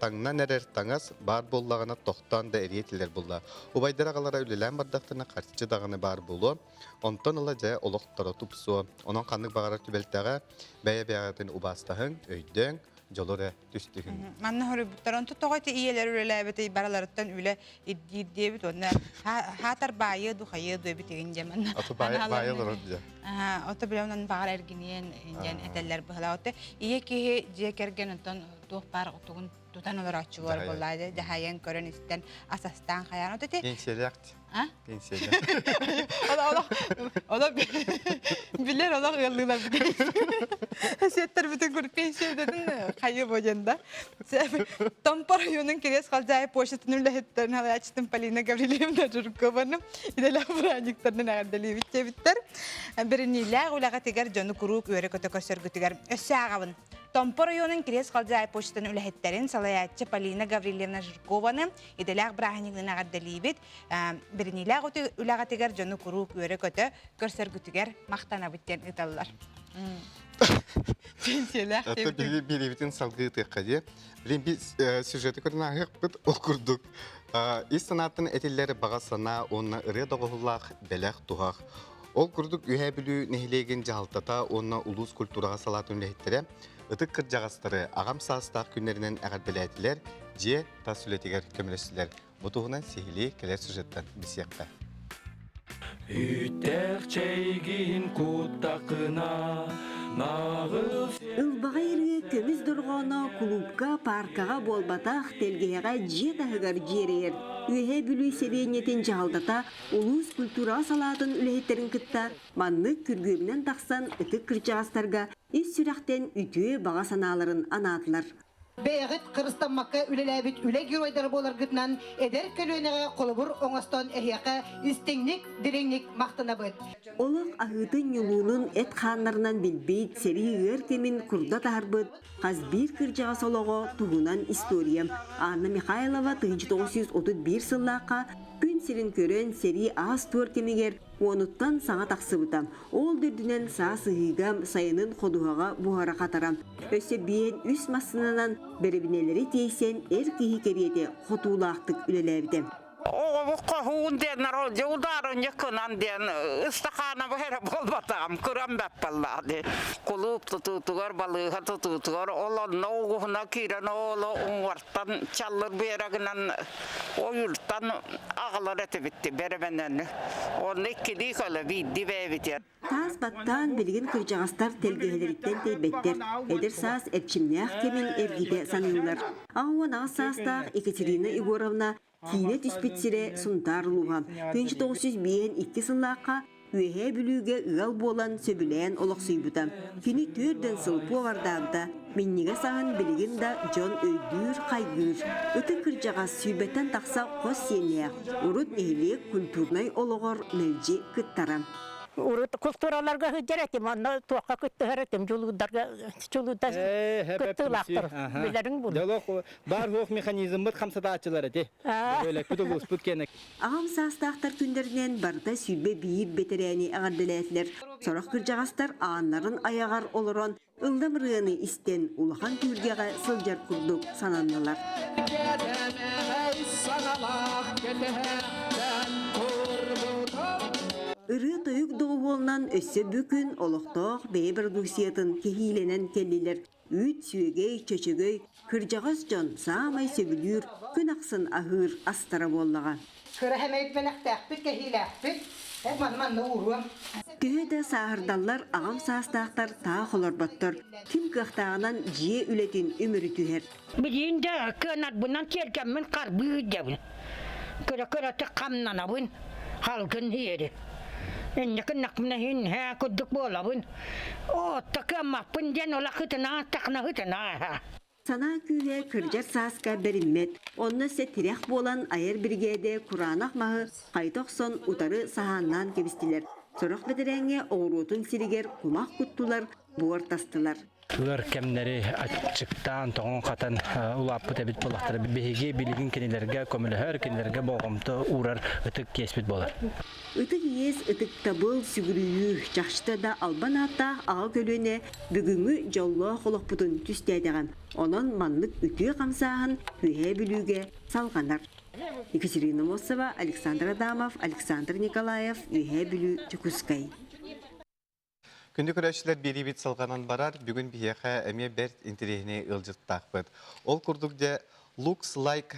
таҥнан эрэр таҥас баар буоллаҕына тохтоон да эриэ буолла. Убайдар аҕалара үлэлээн бардахтарына харчы даҕаны баар буолуо. Онтон ыла дьэ олохторо тупсуо. Онон ханнык баҕарар түбэлтэҕэ бэйэ-бэйэҕитин убаастаһыҥ, өйдөөҥ, дьолу эрэ түстүһүҥ. Манна хоруйбуттар онто тоҕо ити ийэлэр үлэлээбитий бараларыттан үлэ ирдиир диэбит уонна хаатар баайыа ду хайыа ду эбитигин диэн манна Ото баайа олорор дьэ. Ото билэ онон баҕар эргиниэн диэн этэллэр быһылаа. Ото ийэ киһи дьиэ кэргэн онтон туох баар тугун тутан олорооччу буолар буоллаа дьаһайан көрөн истэн ас астаан хайаан ото ити Пенсиялаах А? Пенсияда. Олох олох билер олох ыаллыылар Сеттер бүтүн кур пенсиядатын хайы боден да. Томпор районун Кириэс Халдьаайы почтатын үлэһиттерин халаяччытын Полина Гаврильевна Жиркованы идэлээх бырааһынньыктарынан эҕэрдэлиибит диэбиттэр. Бэриниилээх үлэҕитигэр дьону куруук үөрэ-көтө көрсөргүтүгэр өссө ааҕабын. Томпо районун Кириэс Халдьаайы почтатын үлэһиттэрин салайааччы Полина Гаврильевна Жиркованы идэлээх бырааһынньыгынан эҕэрдэлиибит. Бэриниилээх үлэҕитигэр дьону куруук үөрэ-көтө көрсөргүтүгэр махтанабыт диэн ыыталлар. Пенсиялээх Ата биһиги биэриибитин салгыы ытыахха диэ. Билин би сюжеты көрөн ааһыахпыт ол курдук. Ис санааттан этиллэр баҕа санаа уонна ырыа доҕуһуллаах бэлэх туһах. Ол курдук Үһээ Бүлүү нэһилиэгин дьаһалтата уонна улуус культураҕа салаатын үлэһиттэрэ ытык кырдьаҕастары аҕам саастаах күннэринэн эҕэрдэлээтилэр, дьиэ тас үлэтигэр көмөлөстүлэр. Бу туһунан сиһилии кэлэр сюжеттан билсиэххэ. Үүттээх чэйгин куттакына наҕыл Ылбаҕай ырыа көмүс дорҕооно кулуупка, пааркаҕа буолбатах, тэлгэһэҕэ дьиэ таһыгар дьиэрэйэр. Үөһээ Бүлүү сэлиэнньэтин дьаһалтата улуус культураҕа салаатын үлэһиттэрин кытта маннык күргүөмүнэн тахсан ытык кырдьаҕастарга ис сүрэхтэн үтүө баҕа санааларын анаатылар. Бэйэҕит кырыстаммакка үлэлээбит үлэ геройдара буоларгытынан эдэр көлүөнэҕэ холобур оҥостон эһиэхэ истиҥник, дириҥник махтанабыт. Олох аһыытын-ньулуунун эт хааннарынан билбит, сэрии ыар кэмин курда таһарбыт хас биир кырдьаҕас олоҕо туһунан история Анна Михайлова 1931 сыллаахха күн сирин көрөн сэрии аас-туор кэмигэр уонуттан саҥа тахсыбыта. Ол да үрдүнэн саас ыһыыга, сайынын ходуһаҕа буһара-хатара. Өссө биэн үс массыынанан бэрэбинэлэри тиэйсэн эр киһи кэриэтэ хотуулаахтык үлэлээбитэ. Оҕобут хоһуун диэннэр ол дьэ удаарынньык гынан диэн ыстакаанабы эрэ буолбатаҕым кырам баппаллаах дии. Кулууп тутуутугар, балыыһа тутуутугар ол онно угуһуна киирэн оолу уҥуортан чаллыр биэрэгинэн ойууртан аҕалар этибит бэрэмэнэни. Онно иккилии көлө биирдии бэйэбитигэр. Таас баттаан билигин кырдьаҕастар тэлгэһэлэриттэн тэйбэттэр, эдэр саас эрчимнээх кэмин эргитэ саныыллар. 68 саастаах Екатерина Егоровна киинэ түспүт сирэ Сунтаар улууһа. 1952 сыллаахха Үөһээ Бүлүүгэ ыал буолан сөбүлээн олохсуйбута. Кини түөрдэн сыл повардаабыта. Минньигэс аһын билигин да дьон өйдүүр, хайгыыр. Ытык кырдьаҕас сүүрбэттэн тахса хос сиэннээх, урут нэһилиэк культурнай олоҕор мэлдьи кыттара. Урут култуураларга сылдьар этим, онно туохха кыттыһар этим, дьулуурдарга дьулуурдар кыттыылаахтар билэриҥ буолуо. Дьолох баар хуох механизммыт хамсатааччылар эти. Бөһүөлэкпит улууспут киэнэ. Аҕам саастаахтар күннэринэн барыта 21 бэтэрээни эҕэрдэлээтилэр. Сорох кырдьаҕастар ааннарын айаҕар олорон ыллам ырыаны истэн улахан түһүлгэҕэ сылдьар курдук сананнылар. Ырыа-тойук доҕуһуолунан өссө бу күн олохтоох бэйэ бородууксуйатын кэһиилэнэн кэллилэр. Үүт, сүөгэй, чөчөгөй, кырдьаҕас дьон саамай сөбүлүүр, күн ахсын аһыыр астара буоллаҕа. Кыра хэмэйит бэлэхтээхпит, кэһиилээхпит. Маны манна ууруом. Төһө да сааһырдаллар, аҕам саастаахтар таах олорботтор. Ким кыахтааҕынан дьиэ үлэтин үмүрүтүһэр. Билигин да кыанарбынан тиэргэммин харбыы сылдьабын. Кыра-кыратык хамнанабын, халгын иһиэри. Инники гыннахпына иһин һээ курдук буолабын. Оотто кыаммаппын диэн олох ытына тахна ытына Санаа күүһэ кырдьар сааска бэриммэт, онно өссө тирэх буолан айар биригээдэ кураанах маһы хайыта охсон утары саһааннаан кэбистилэр. Сорох бэтэрээҥҥэ оҕуруотун сиригэр кумах куттулар, буор тастылар. Ыар кэмнэри аччыктаан, тоҥон-хатан улааппыт эбит буоллахтара. Биһиги билигин кинилэргэ көмөлөһөр, кинилэргэ болҕомто уурар ытык иэспит буолар. Ытык иэс, ытыктабыл, сүгүрүйүү, чахчыта да албан ааттаах аҕа көлүөнэ бүгүҥҥү дьоллоох олохпутун түстээтэҕэ. Онон маннык үтүө хамсааһын Үөһээ Бүлүүгэ салҕанар. Екатерина Мосова, Александр Адамов, Александр Николаев, Үөһээ Бүлүү, Дьокуускай. Күндү көрөөччүлэр биэриибит салҕанан барар. Бүгүн биһиэхэ эмиэ бэрт интэриэһинэй ыалдьыттаахпыт. Ол курдук дьэ Looks Like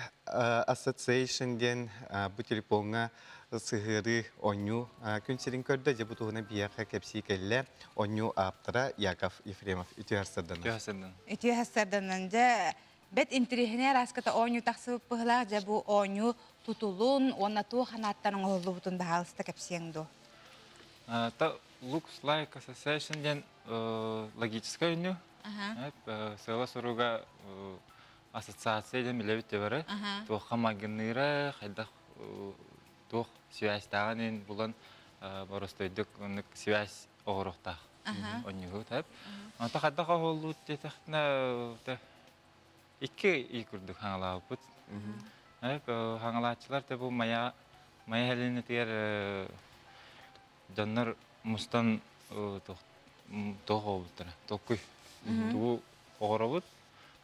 Association диэн бу телефоҥҥа сыһыарыы оонньуу күн сирин көрдө. Дьэ бу туһунан биһиэхэ кэпсии кэллэ оонньуу ааптара Яков Ефремов. Үтүө сарсыарданан. Үтүө сарсыарданан. Үтүө сарсыарданан. Дьэ бэт интэриэһинэй арааската оонньуу тахсыбыт быһыылаах. Дьэ бу оонньуу тутулун уонна туох анааттан оҥоһуллубутун баһаалыста кэпсиэҥ дуо? Та Looks Like Association диэн логическай үнү. Сыала-соруга ассоциация диэн билэбит бары. Туохха майгынныыра, хайдах туох связьтааҕын иһин булан боростойдук оннук связь оҕоруохтаах онньугу тэп. Онто хайдах оһоллуут диэтэхтинэ икки ый курдук хаҥалаабыппыт. Хаҥалааччылар те бу мая мая хэлинэтигэр дьоннор мустан туох оҕобуттара толкуй тугу оҕоробут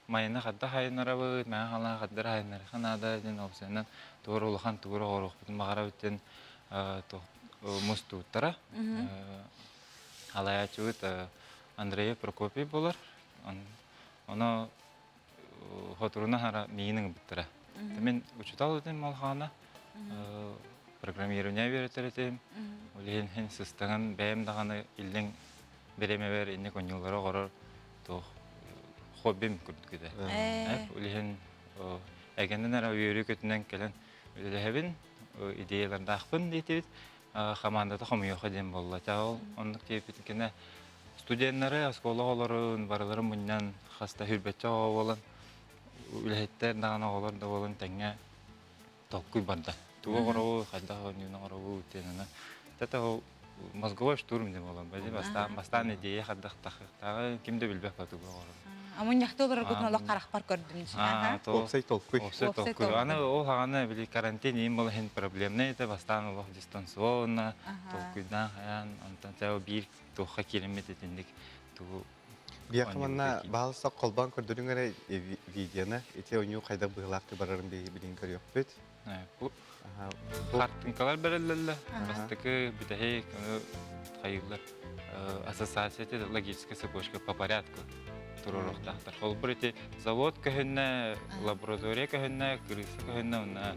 майына хадда хайынарабыт мэҥэ халаа хаддара хайынарыха наада диэн опсайынан тугур улахан тугур оҕоруохпутун баҕарабыт диэн мустубуттара алаячыбыт Андреев Прокопий болар Ону хотуруна хара миигин ыҥырбыттара. Мин учутал этим малхаана, программирование үөрэтэр этим. Ол иһин хин сыстаҥын бэйэм даҕаны иллэҥ бириэмэбэр инник оонньуулары оҕорор туох хоббим курдук этэ. Ол иһин эгэнэн эрэ үөрүү көтүнэн кэлэн үлэлэһэбин, идеялардаахпын диэтибит. Хамаандата хомуйуоха диэн буолла. Ол оннук диэбитин кэннэ Студеннары, оскуола оҕолорун барыларын мунньан хаста хүрбэччэ оҕо буолан, үлэһиттэр даҕаны оҕолор да буолан тэҥҥэ толкуй барда. Тугу оҥоробут, хайдах оонньууну оҥоробут диэн аны. Это ол мозговой штурм диэн буолан били бастаан бастаан идея хайдах тахыахтааҕы ким да билбэт тугу оҥорор. Амунньахты олороргутун олох харахпар көрдүм. Уопсай толкуй. Уопсай толкуй. Аны ол хаҕана били карантин иин була иһин проблемный это бастаан олох дистанционно толкуйдаан хайаан онтон биир туохха киириммит итинник тугу. Биэхэ манна баалса холбоон көрдөрүҥ эрэ видеоны ити ойуу хайдах быһыылаахтык барарын билин көрүөхпүт. Бу хартыҥкалар бэриллэллэр. Бастакы бүтэһик хайыыллар. Ассоциация логическая цепочка по порядку туруоруохтаахтар. Холбур ити завод көһүннэ, лаборатория көһүннэ, крыса көһүннэ, уонна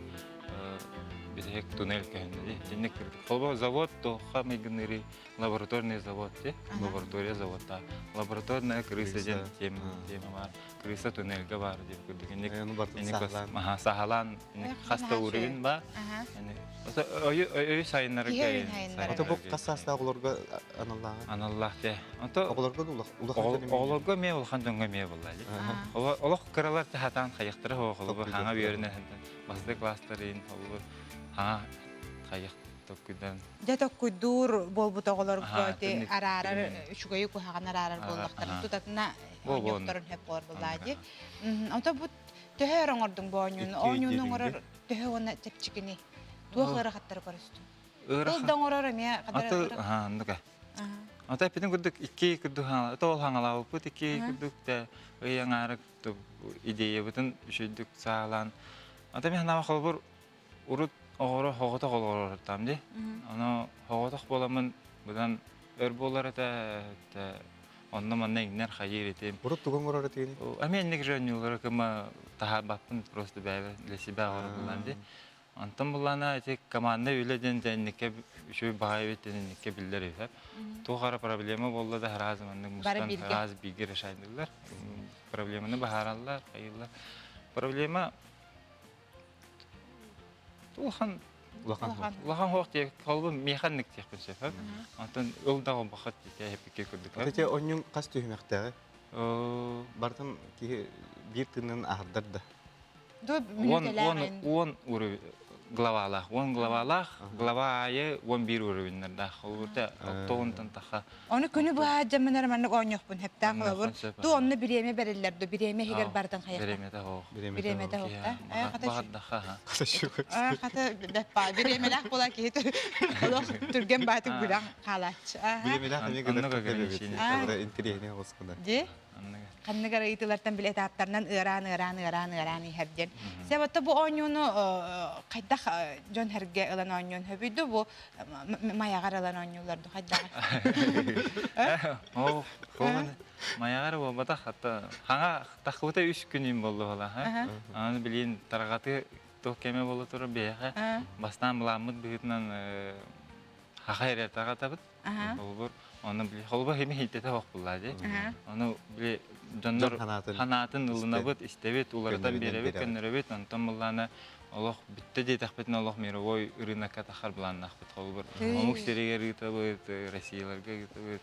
бүтэһик туннель көһүннэ. Итинник Холбур завод туохха майгынныырый лабораторный завод ти лаборатория заводта лабораторная крыса диэн тема тема бар крыса туннельга бар дип курдук инник инник сахалаан хас да уровень ба өйү сайыннарга Ото бу хас саастаах оҕолорго аналлааҕа аналлаах те ото оҕолорго улахан оҕолорго эмиэ улахан дьоҥҥо эмиэ буолла олох кыралар хатаан хайахтара оҕолорго хаҥа үөрэнэ бастакы класстарын олор хаҥа хайах токкуйдан Дьэ токкуйдуур буолбут оҕолорго ити араарар үчүгэйи куһаҕан араарар буоллахтарын тутатына оонньуохтарын сөп буолар буоллаа дии. Ото бу төһө өр оҥордуҥ бу оонньууну? Оонньууну оҥорор төһө уонна чэпчэкини? Туох ыарахаттары көрүстүҥ? Тыл да оҥорор эмиэ Аты оннука. Ата эппитин курдук икки курдук тоол хаҥалаабыппыт икки курдук да ый аҥаара идеябытын үчүгдүк саалаан ата мен ханаама холобур урут оҕоро хоҕотох олорортам ди. Ону хоҕотох буоламмын быдан өр буолар этэ онно манна иҥнэр хайыыр этим. Урут тугу оҥорор этигиний? Ами инник жөннүүлары кыма таһаарбаппын просто бэйэбэр для себя оҥорор ди. Онтон буллаана ити команда үлэ диэн инникке үчүгэй баҕайы эбит диэн инникке биллэр үһү. Туох ара проблема буолла да араас маннык мустан араас бииргэ решайдылар. Проблеманы баһаараллар, хайыыллар. Проблема Улахан улахан улахан хоох диэ холбу миэхэнник диэхпин сөп. Онтон ыл да бахат диэхэ эппикке курдук. Ити онньуҥ хас түһүмэхтээҕи? Бартын киһи биир тыынын аһардар да. 10 10 главалаах, 10 главалаах, глава аайы 11 уровеннардаах. Холобурта 6 таха Ону күнү быһа дьаммынар маннык оонньуохпун хэптээх холобур. Ту онно бириэмэ бэриллэр ду бириэмэ иһигэр бартын хайахта. Бириэмэтэ хоох. Бириэмэтэ хоох да. Э хата Баҕардаха. Хата бэппа бириэмэлээх була киһи олох түргэн баатык бүлэн хаалааччы. Бириэмэлээх эмиэ гынар интэриэһинэй оҕускуна. Ди? Ханнык эрэ ыйытыылартан били этаптарынан ыараан ыараан ыараан ыараан иһэр диэн. Себетте бу оонньууну хайдах дьон хэргэ ылан оонньуон хөбүйдү бу майаҕар ылан оонньуулар ду хайдах? Оо, майаҕар буолбатах хатта хаҥа тахыбыта үс күнүм болду була. Аны билин тарҕаты туох кеме боло турар биһиэхэ бастаан былааммыт быһыытынан хаха эрэ тарҕатабыт. Холобур, оны били холобур хими хийтете хоох булла ди. Ону били дьоннор ханаатын ылынабыт, истэбит, уларытан биэрэбит, көннөрөбүт, онтон буллаана олох бүттэ диэтэхпитинэ олох мировой рынокка тахар былааннаахпыт. Холобур, омук сиригэр ыытабыт, Россияларга ыытабыт.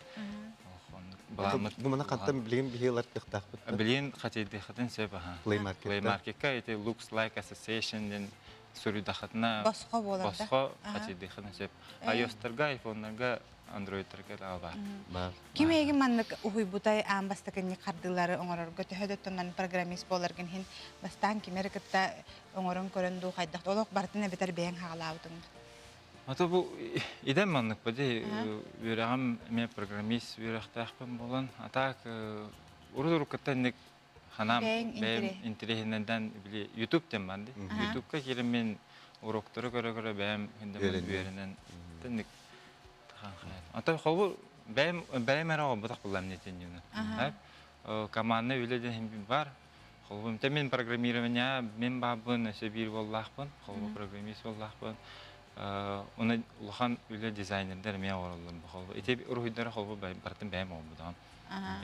Былааммыт. Бу мана хаттан билигин биһи ылар кыахтаахпыт. Билигин хачайдыхатын сөп аха. Play Market. Play Market-ка ити Looks Like Association диэн суруйдахатына босхо буолар да. Босхо хачайдыхатын сөп. iOS-тарга, iPhone-нарга, Android-тарга да баар. Баар. Ким эйигин маннык уһуйбутай аан бастакынньык хардыылары оҥорорго төһө да оттон программист буоларгын иһин бастаан кими эрэ кытта оҥорон көрөн дуу хайдах олох барытын эбэтэр бэйэҥ хаалаабытыҥ Ата бу идэм маннык бади үөрэҕим эмиэ программист үөрэхтээхпин буолан а так урут уруккуттан инник ханаам бэйэм интэриэһинэнтэн били YouTube диэн баар дии. Ютубка киирэн мин уроктары көрө-көрө бэйэм үөрэнэн тэнник Ата холбу бэйэм бэйэм эрэ оҕобутах буллам нетин дьуна. Команда үлэ диэн бар. Холбу мин программирование мен баабын өсө биир буоллаахпын. Холбу программист буоллаахпын. Оны улахан үлэ дизайнердер эмиэ оҥороллор. Холбу ити уруһуйдары холбу барытын бэйэм оҥорбутум.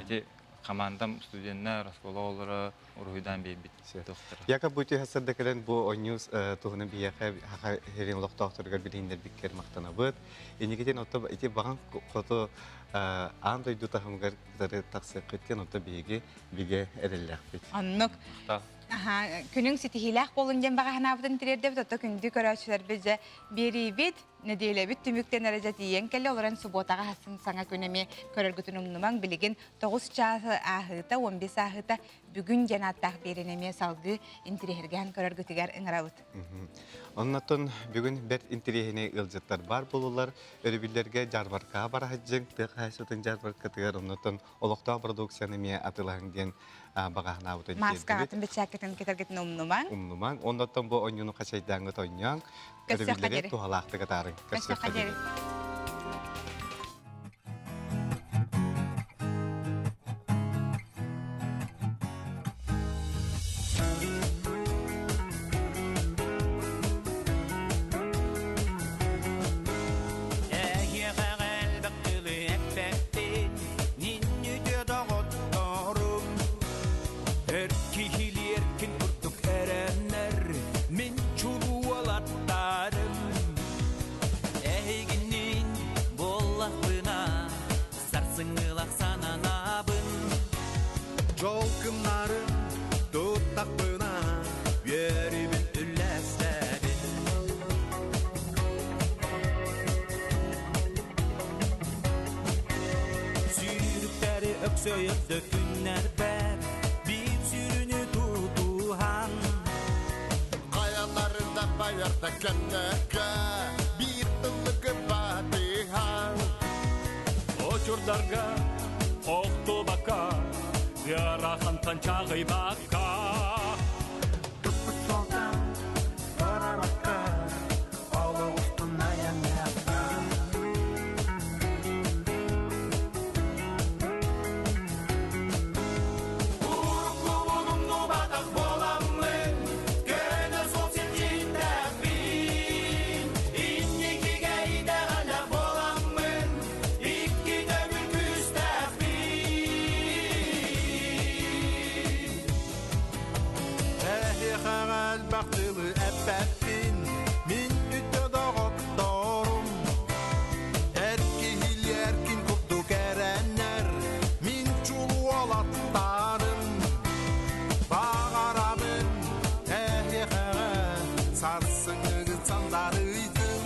Ити командам студеннар, оскуола оҕолоро уруһуйдаан биэрбит туохтара. Яков бу түһэсэрдэ кэлэн бу оонньуу туһунан биһиэхэ Саха сирин олохтоохторугар билиһиннэрбиккэр махтанабыт. Инникитин отто ити баҕан хоту аан дойду таһымыгар кытары тахсыаххыт диэн отто биһиги бигэ эрэллээхпит. Оннук. Күнүҥ ситиһиилээх буолун диэн баҕа санаабытын тириэрдэбит, отто күндү көрөөччүлэрбит дьэ биэриибит. Нэдиэлэбит түмүктэн эрэ дьэ тиийэн кэлэ олорон субуотаҕа хасын саҥа күн эмиэ көрөргүтүн умнумаҥ. Билигин 9 чаас ааһыыта, 15 ааһыыта бүгүн диэн ааттаах биэрэн эмиэ салгыы интириэһиргээн көрөргүтүгэр ыҥырабыт. Оннотон бүгүн бэрт интириэһинэй ыалдьыттар баар буолулар. Өрөбүллэргэ дьаарбаркаҕа бара сылдьыҥ, тыа хаһаайыстыбатын дьаарбаркатыгар оннотон олохтоох продукцияны эмиэ атыылаһыҥ диэн багаһынаабытын Маскаҕытын, бэчээккитин кэтэргитин умнумаҥ. Умнумаҥ. Оннотон бу онньууну хачайдааҥҥыт онньооҥ. Өрөбүллэри туһалаахтык атаарыҥ. Көрсүөххэ диэри. Киһилиэркин курдук эрэннэр мин чулуолаттарым Эһигинниин буоллахпына сарсыҥҥылах сананабын Дьол кымнарын туттахпына үөрүүбүн үллэстэбин Сүүрүктэри өксөйөрдө күннэрбэр биир сүрүнү тутуһан Хайаларында байарда кэмнэргэ биир тыллыгы батыһан Очурдарга охтубакка ыарахантан чаҕыйбакка Туппут суолтан барабакка олох устун айанныахха Уруккубун умнубатах буоламмын, көнө суол сирдьиттээхпин. Инникигэ итэҕэллээх буоламмын, икки төгүл күүстээхпин. Эһиэхэҕэ элбэх тылы эппэппин, мин үтүө доҕотторум. Эр киһи эркин курдук эрэннэр, мин чулуолаттарым. Баҕарабын эһиэхэҕэ сарсыҥҥыгыт сандарыйдын.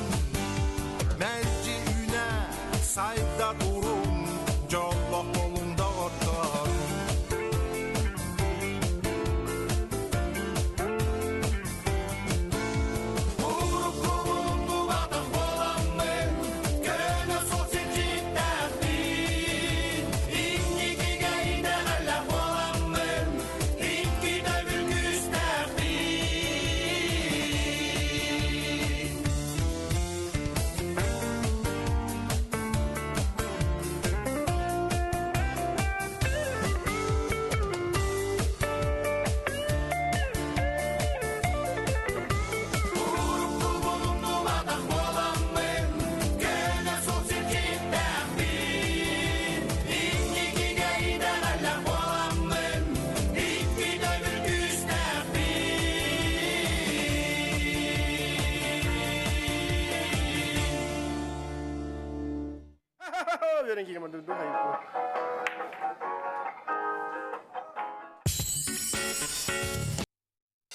Мэлдьи үүнэ сайда туруҥ, дьоллоох буолуҥ доҕоттор. Уруккубун умнубатах буоламмын, көнө суол сирдьиттээхпин. Инникигэ итэҕэллээх буоламмын, икки төгүл күүстээхпин. Уруккубун умнубатах буоламмын, көнө суол сирдьиттээхпин. Инникигэ итэҕэллээх буоламмын, икки төгүл күүстээхпин. Үөрэн киирим, духа.